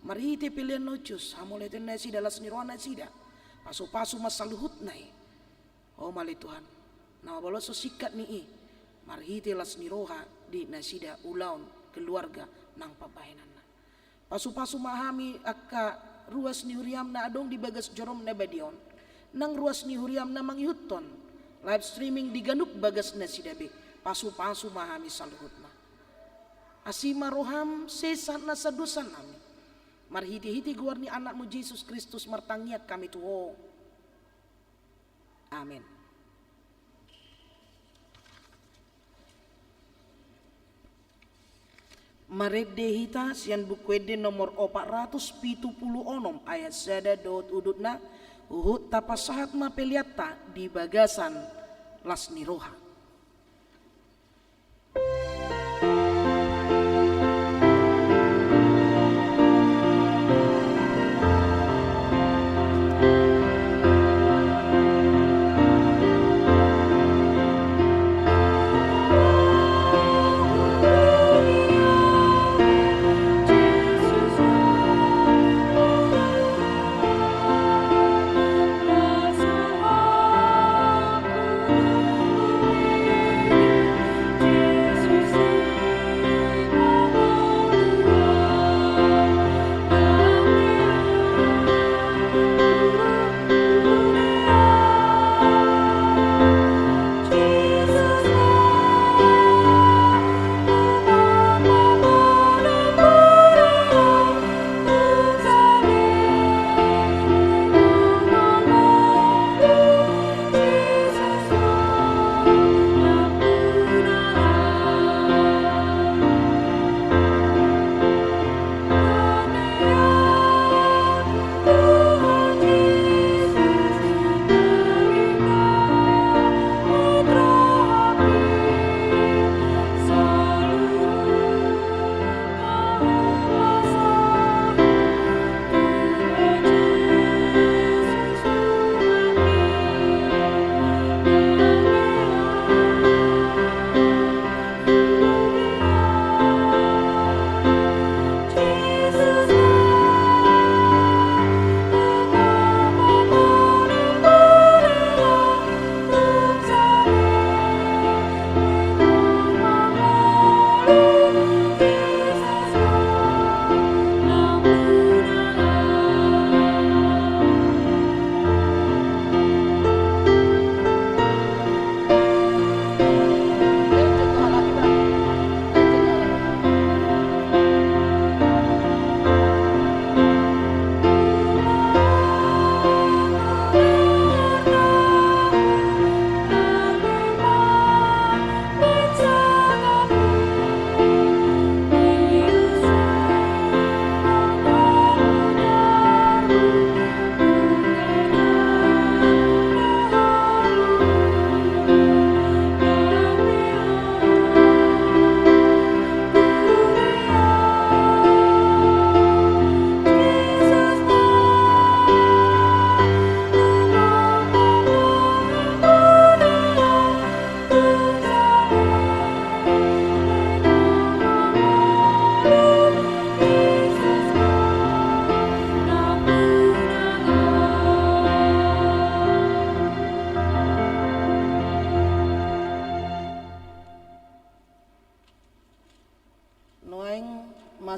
marhite pelean na hushus, hamauliatennasida, las ni rohanasida, pasu-pasu ma saluhutna i. Ho ma ale Tuhan, na mabalos singkat ni i, marhite las ni roha di nasida ulaon keluarga nang pambahenanna. Pasu-pasu ma hami angka ruas ni huriam na adong di bagas jorom na badia on. Nang ruas ni huriam na mangihuthon live streaming di ganup bagasnasida be, pasu-pasu ma hami saluhutna. Asi ma roham, sesa nasa dosanami. Marhite-hite goar ni Anakmu Jesus Kristus martangiang hami tu Ho. Amen. Marende hita sian Buku Ende nomor opat ratus pitu pulu onom, ayat sada dohot udutna, huhut tapasahat ma peleanta di bagasan las ni roha.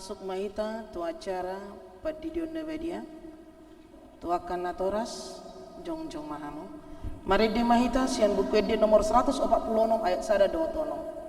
Masuk ma hita tu acara pandidion na badia. Tu angka natoras, jongjong ma hamu. Marende ma hita sian Buku Ende nomor seratus opat puluh onom ayat sada dohot onom.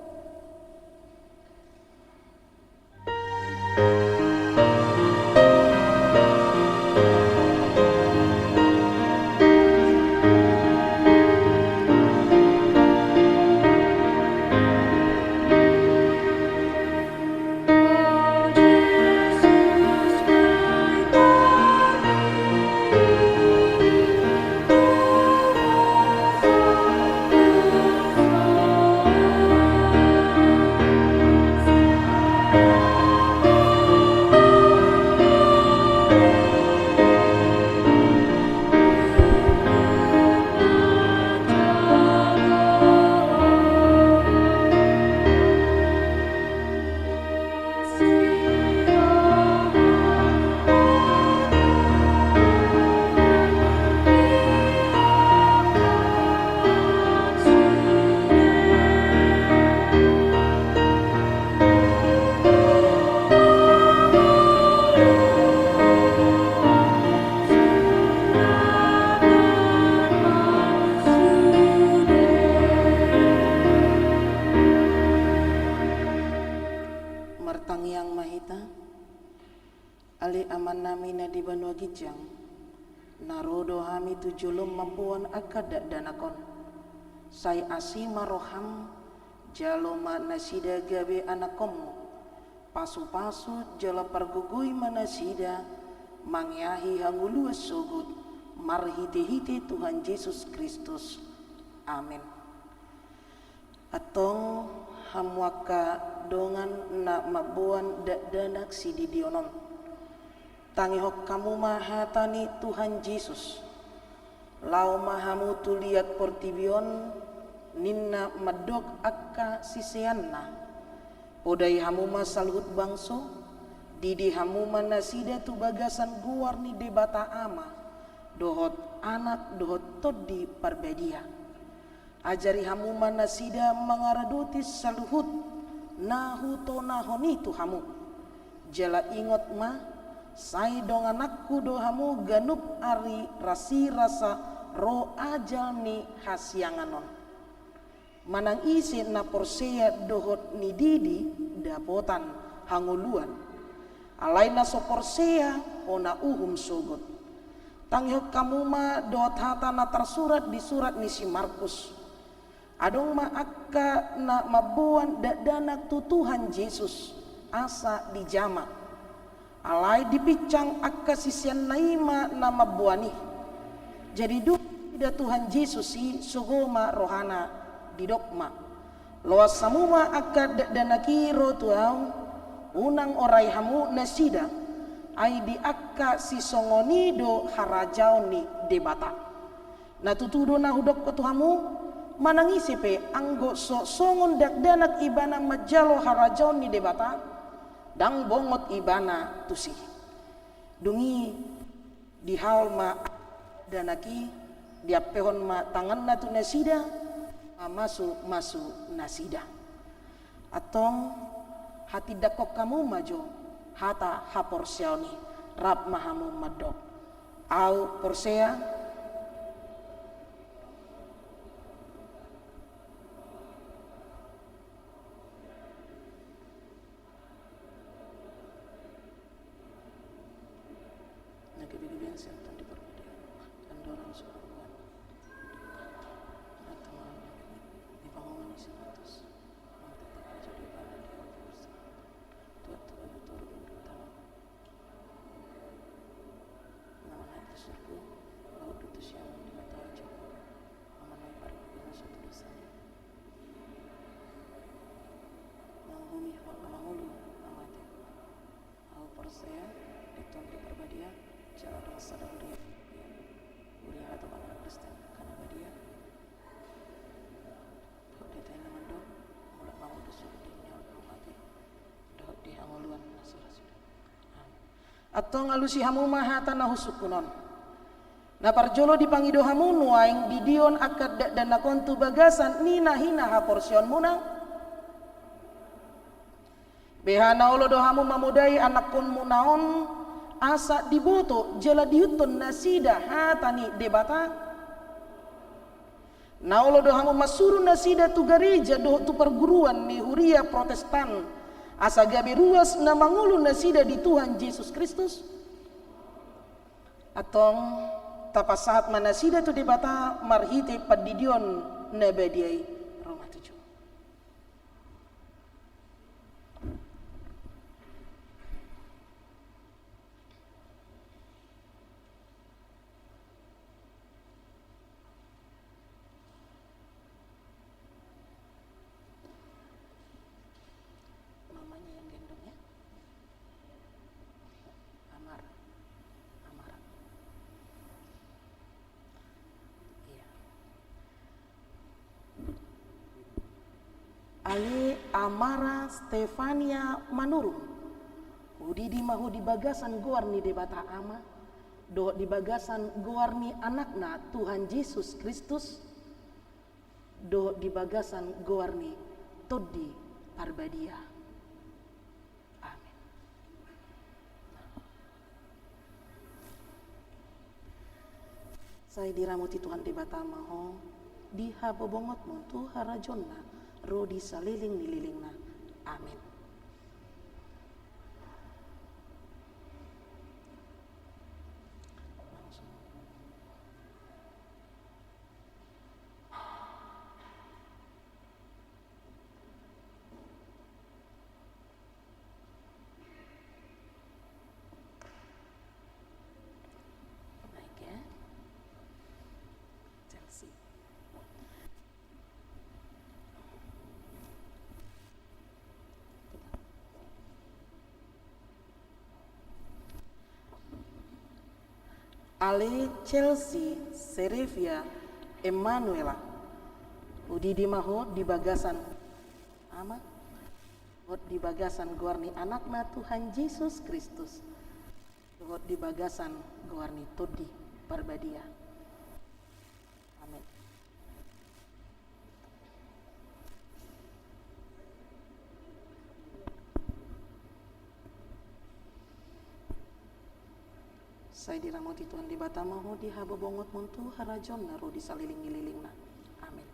Martangiang ma hita. Ale Amanami na di banua ginjang, na ro do hami tu jolom mamboan angka dakdanak on. Sai asi ma roham, jalo ma nasida gabe anakkonmu. Pasupasu jala pargogoi ma nasida, mangeahi hangoluan sogot, marhitehite Tuhan Jesus Kristus. Amen. Antong hamu angka dongan na mamboan dakdanak sididion on. Tangihon hamu ma hata ni Tuhan Jesus. Laho ma hamu tu liat portibi on, ninna mandok angka siseanna. Podai hamu ma saluhut bangso, didi hamu ma nasida tu bagasan goar ni Debata Ama, dohot Anak, dohot Tondi Parbadia. Ajari hamu ma nasida mangaradoti saluhut na hutonahon i tu hamu. Jala ingot ma, sai dongananku do hamu ganup ari rasirasa ro ajal ni hasiangan on. Manang ise na porsea dohot nididi dapotan hangoluan. Alai na so porsea hona uhum sogot. Tangihon hamu ma dohot hata na tarsurat di surat ni si Markus. Adong ma angka na mamboan dakdanak tu Tuhan Jesus, asa dijama. Alai dipinsang angka siseanna i ma na mamboan i. Jadi dung diida Tuhan Jesus i, sogo ma rohana, didok ma: Loas hamu ma angka dakdanak i ro tu ahu, unang orai hamu nasida, ai di angka sisongon i do harajaon ni Debata. Na tutu do na hudok tu hamu, manang ise pe anggo so songon dakdanak ibana manjalo harajaon ni Debata, ndang bongot ibana tusi. Dung i dihaol ma dakdanak i, diampehon ma tanganna tu nasida, mamasumasu nasida. Antong hatindangkon hamu ma jo hata haporseaon i, rap ma hamu mandok: Ahu porsea. Na gabegabean sian Tondi Parbadia, andorang so hubuan. Na tangihon hamu, di pangomo ni si Matius, nang tetap aja di bana di atas. Tuhan, Tuhan, Tuhan, Tuhan, Tuhan. Na manat tu surgo, laut tu siamun di mata aja. Amanami, paringido ma dosa ni. Manguhumi hot na mangolu na mate. Ahu porsea di Tondi Parbadia, jala adong sada huria, huria atau anak Kristen angka na badia. Dohot di hata i na mandok, mulak ma hamu tu surgo, di nyawa na mate, dohot di hangoluan na so ra suda. Amen. Antong alusi hamu ma hata na husungkun on. Na parjolo dipangido hamu nuaeng didion angka dakdanak on tu bagasan ni na hinahaporseaonmuna. Beha na olo do hamu mamodai anakkonmuna on, asa diboto jala diihuthon nasida hata ni Debata? Na olo do hamu marsuru nasida tu gareja dohot tu parguruan ni huria Protestan, asa gabe ruas na mangolu nasida di Tuhan Jesus Kristus? Antong, tapasahat ma nasida tu Debata marhite pandidion na badia i. Ro ma tuju. Mamanya yang gendong, ya. Amar. Amar. Iya. Ale Amara Stefania Manurung, hudidi ma ho di bagasan goar ni Debata Ama, dohot di bagasan goar ni Anakna Tuhan Jesus Kristus, dohot di bagasan goar ni Tondi Parbadia. Amen. Sai diramoti Tuhan Debata ma ho di habobongot-Mu tu harajaon-Na ro di saleleng ni lelengna. Amen. Naik ya. Chelsea. Ale Chelsea Serevia Emanuela, hudidi ma ho di bagasan Ama, dohot di bagasan goar ni Anakna Tuhan Jesus Kristus, dohot di bagasan goar ni Tondi Parbadia. Amen. Sai diramoti Tuhan Debata ma ho di habobongot-Mu tu harajaon-Na ro di saleleng ni lelengna. Amen.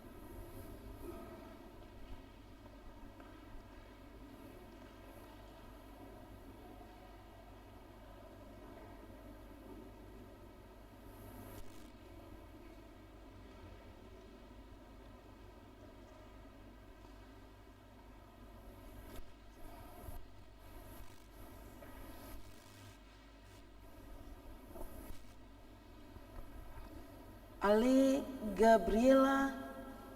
Ale Gabriela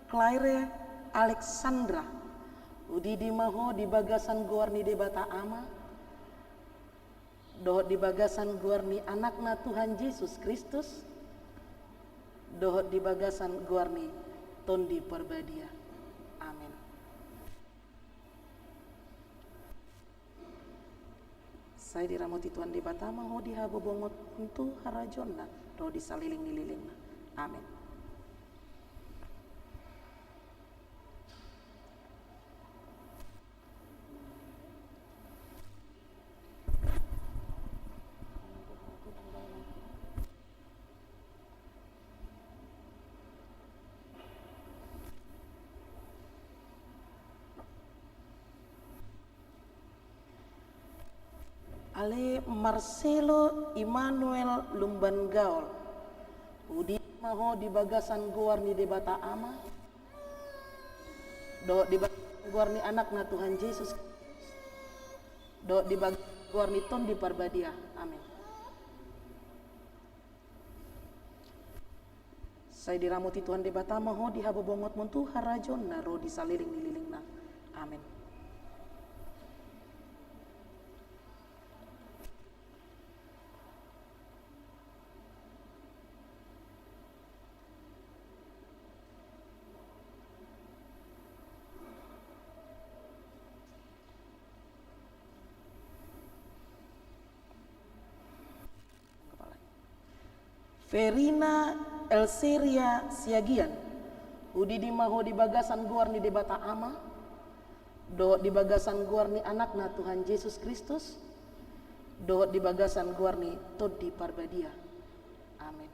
Claire Alexandra, hudidi ma ho di bagasan goar ni Debata Ama, dohot di bagasan goar ni Anakna Tuhan Jesus Kristus, dohot di bagasan goar ni Tondi Parbadia. Amen. Sai diramoti Tuhan Debata ma ho di habobongot-Mu tu harajaon-Na ro di saleleng ni lelengna. Amen. Ale Marcelo Immanuel Lumban Gaol, hudidi ma ho di bagasan goar ni Debata Ama, dohot di bagasan goar ni Anakna Tuhan Jesus, dohot di bagasan goar ni Tondi Parbadia. Amen. Sai diramoti Tuhan Debata ma ho di habobongot-Mu tu harajaon-Na ro di saleleng ni lelengna. Amen. Verina Elseria Siagian, hudidi ma ho di bagasan goar ni Debata Ama, dohot di bagasan goar ni Anakna Tuhan Jesus Kristus, dohot di bagasan goar ni Tondi Parbadia. Amen.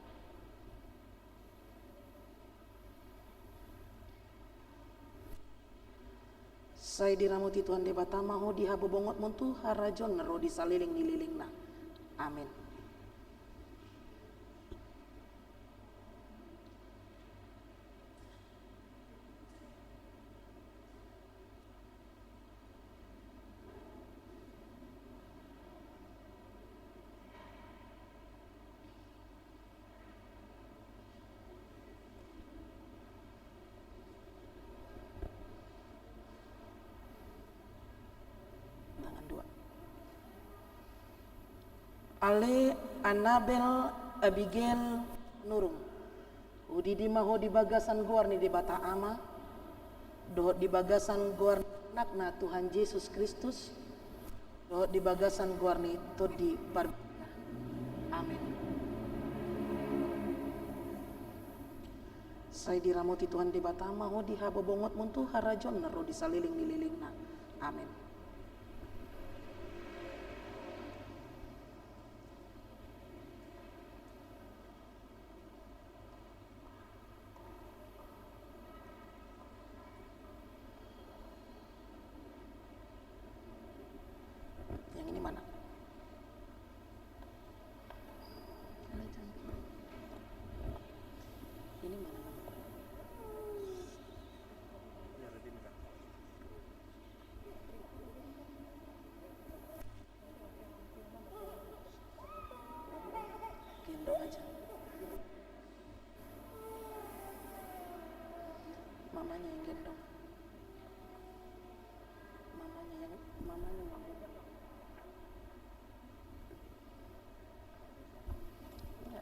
Sai diramoti Tuhan Debata ma ho di habobongotmon tu harajaonna ro di saleleng ni lelengna. Amen. Tangan dua. Ale Anabel Abigail Nurung, hudidi ma ho di bagasan goar ni Debata Ama, dohot di bagasan goar ni Anakna Tuhan Jesus Kristus, dohot di bagasan goar ni Tondi Parbadia. Amen. Sai diramoti Tuhan Debata ma ho di habobongotmon tu harajaonna ro di saleleng ni lelengna. Amen. Yang ini mana? Ini mana? Gendong aja. Mamanya yang gendong. Mamanya yang, mamanya yang gendong. Ya.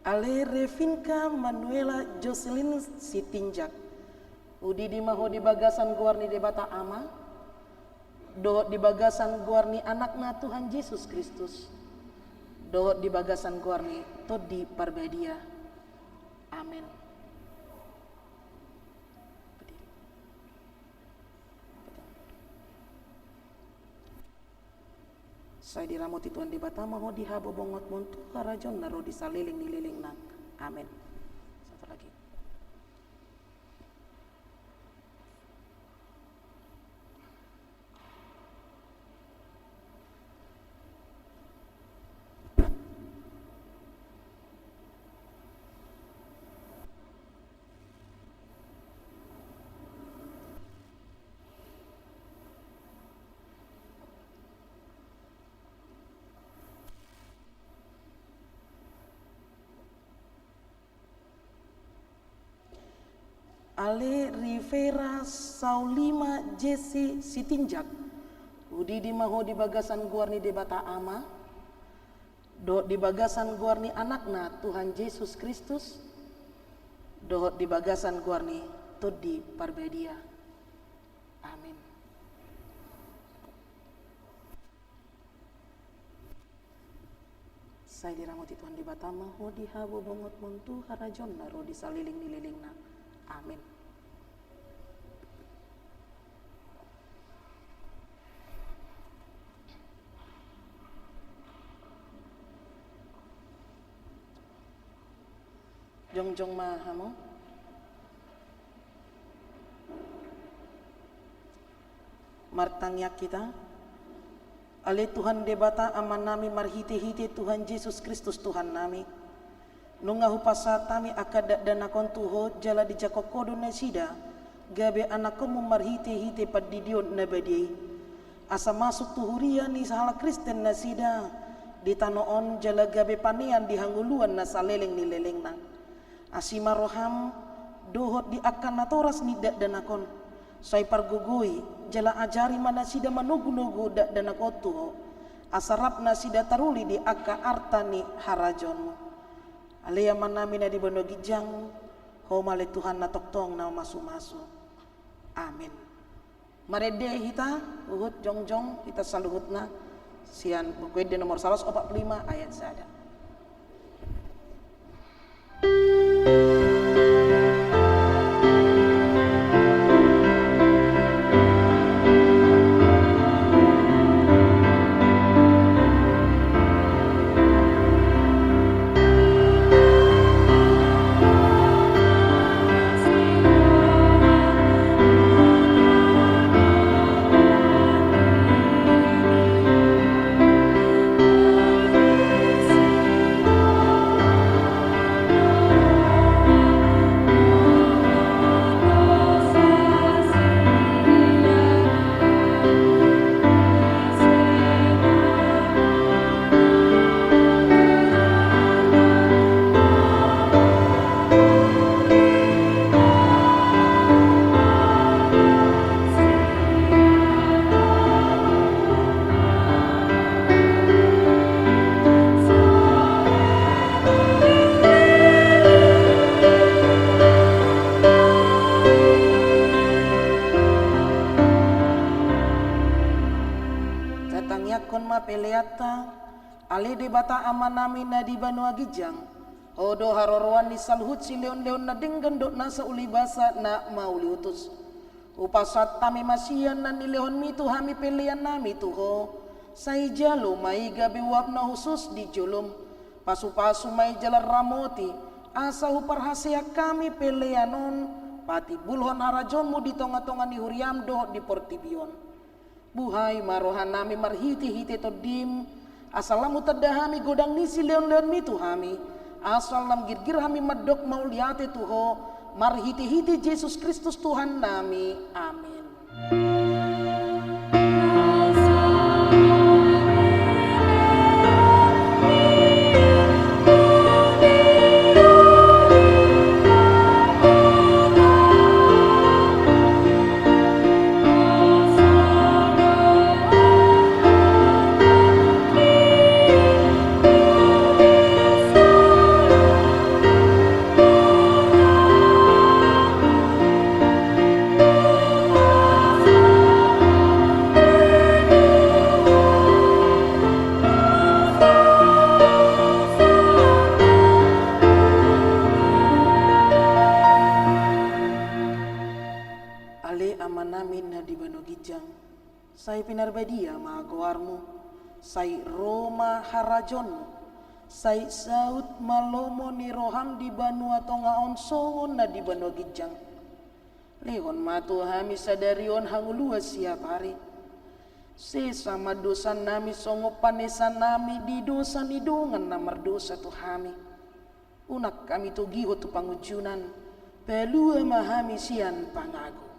Ale Revinka Manuela Jocelyn Sitinjak, hudidi ma ho di bagasan goar ni Debata Ama, dohot di bagasan goar ni Anakna Tuhan Jesus Kristus, dohot di bagasan goar ni Tondi Parbadia. Amen. Sai diramoti Tuhan Debata ma ho di habobongotmon tu harajaonna ro di saleleng ni lelengna. Amen. Satu lagi. Ale Rivera Saulima Jesse Sitinjak, hudidi ma ho di bagasan goar ni Debata Ama, dohot di bagasan goar ni Anakna Tuhan Jesus Kristus, dohot di bagasan goar ni Tondi Parbadia. Amin. Sai diramoti Tuhan Debata ma ho di habobongotmon tu harajaonna ro di saleleng ni lelengna. Amin. Jongjong ma hamu. Martangiang hita. Ale Tuhan Debata Amanami, marhitehite Tuhan Jesus Kristus Tuhannami, nunga hupasahat hami angka dakdanak on tu Ho jala dijangkon Ho do nasida gabe anakkonmu marhitehite pandidion na badia i, asa masuk tu huria ni sahalak Kristen nasida di tano on jala gabe panean di hangoluan na saleleng ni lelengna. Asi ma roham dohot di angka natoras ni dakdanak on, sai pargogoi jala ajari ma nasida manogunogu dakdanak on tu Ho, asa rap nasida taruli di angka arta ni harajaonmu. Ale Amanami na di banua ginjang, Ho ma ale Tuhan na tongtong na mamasu-masu. Amin. Marende hita, huhut jongjong hita saluhutna, sian Buku Ende nomor saratus opat pulu lima ayat sada. Tangiangkon ma peleanta. Ale Debata Amanami na di banua ginjang, Ho do haroroan ni saluhut silehon-lehon na denggan dohot nasa ulibasa na mauliutus. Hupasahat hami ma sian na nilehonmi tu hami peleannami tu Ho. Sai jalo ma i gabe uap na hushus di jolom. Pasu-pasu ma i jala ramoti, asa huparhaseang hami pelean on patimbulhon harajaonmu di tonga-tonga ni huriam dohot di portibi on. Buhai ma rohanami marhite-hite Tondim, asa lam hutanda hami godang ni silehon-lehonmi tu hami, asa lam girgir hami mandok mauliate tu Ho, marhite-hite Jesus Kristus Tuhannami. Amin. Ale Amanami na di banua ginjang, sai pinarbadia ma goarmu, sai ro ma harajaonmu, sai saut ma lomo ni roham di banua tonga on songon na di banua ginjang. Lehon ma tu hami sadari on hangoluan siapari. Sesa ma dosanami songon panesanami di dosa ni dongan na mardosa tu hami. Unang hami togihon tu pangunjunan, palua ma hami sian pangago.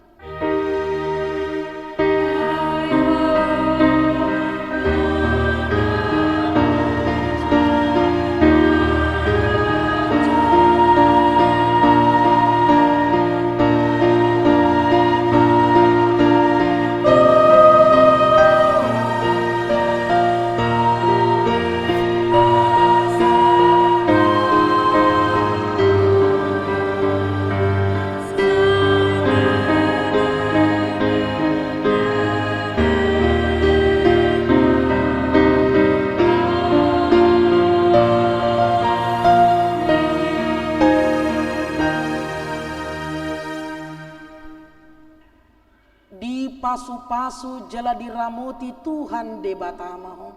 Dipasu-pasu jala diramoti Tuhan Debata ma ho.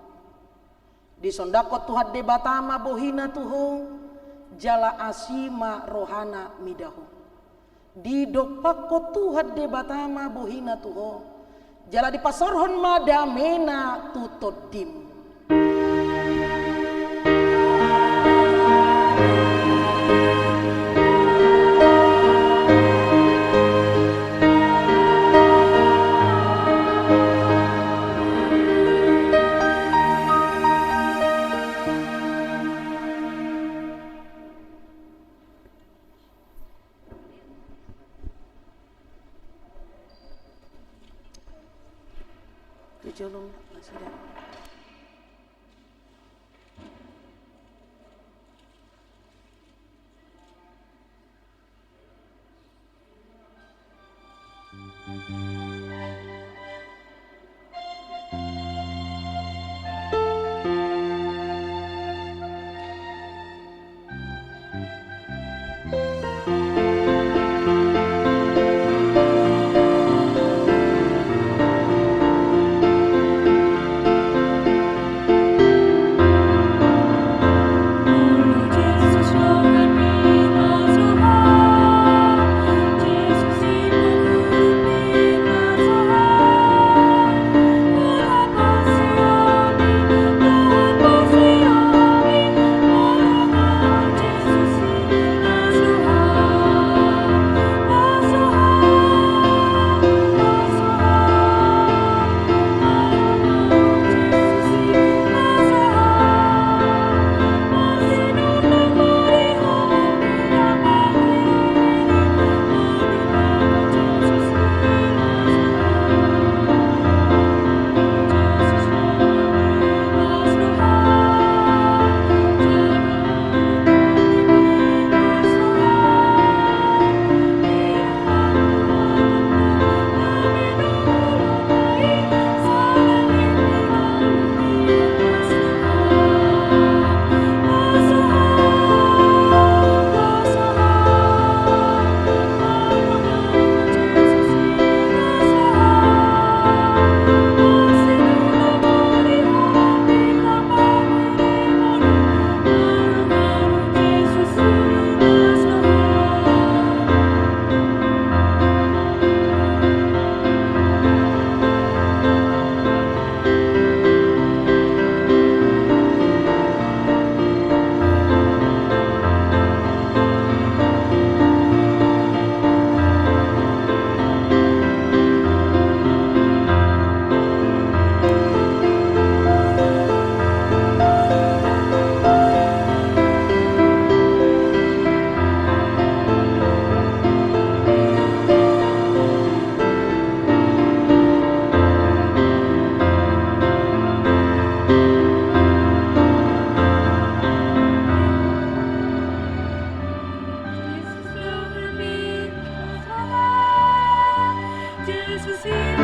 Disondangkon Tuhan Debata ma bohina tu ho, jala asi ma rohana mida ho. Didompakkon Tuhan Debata ma bohina tu ho, jala dipasaorhon ma damena tu tondim. Di jolo ma suda. Jesus,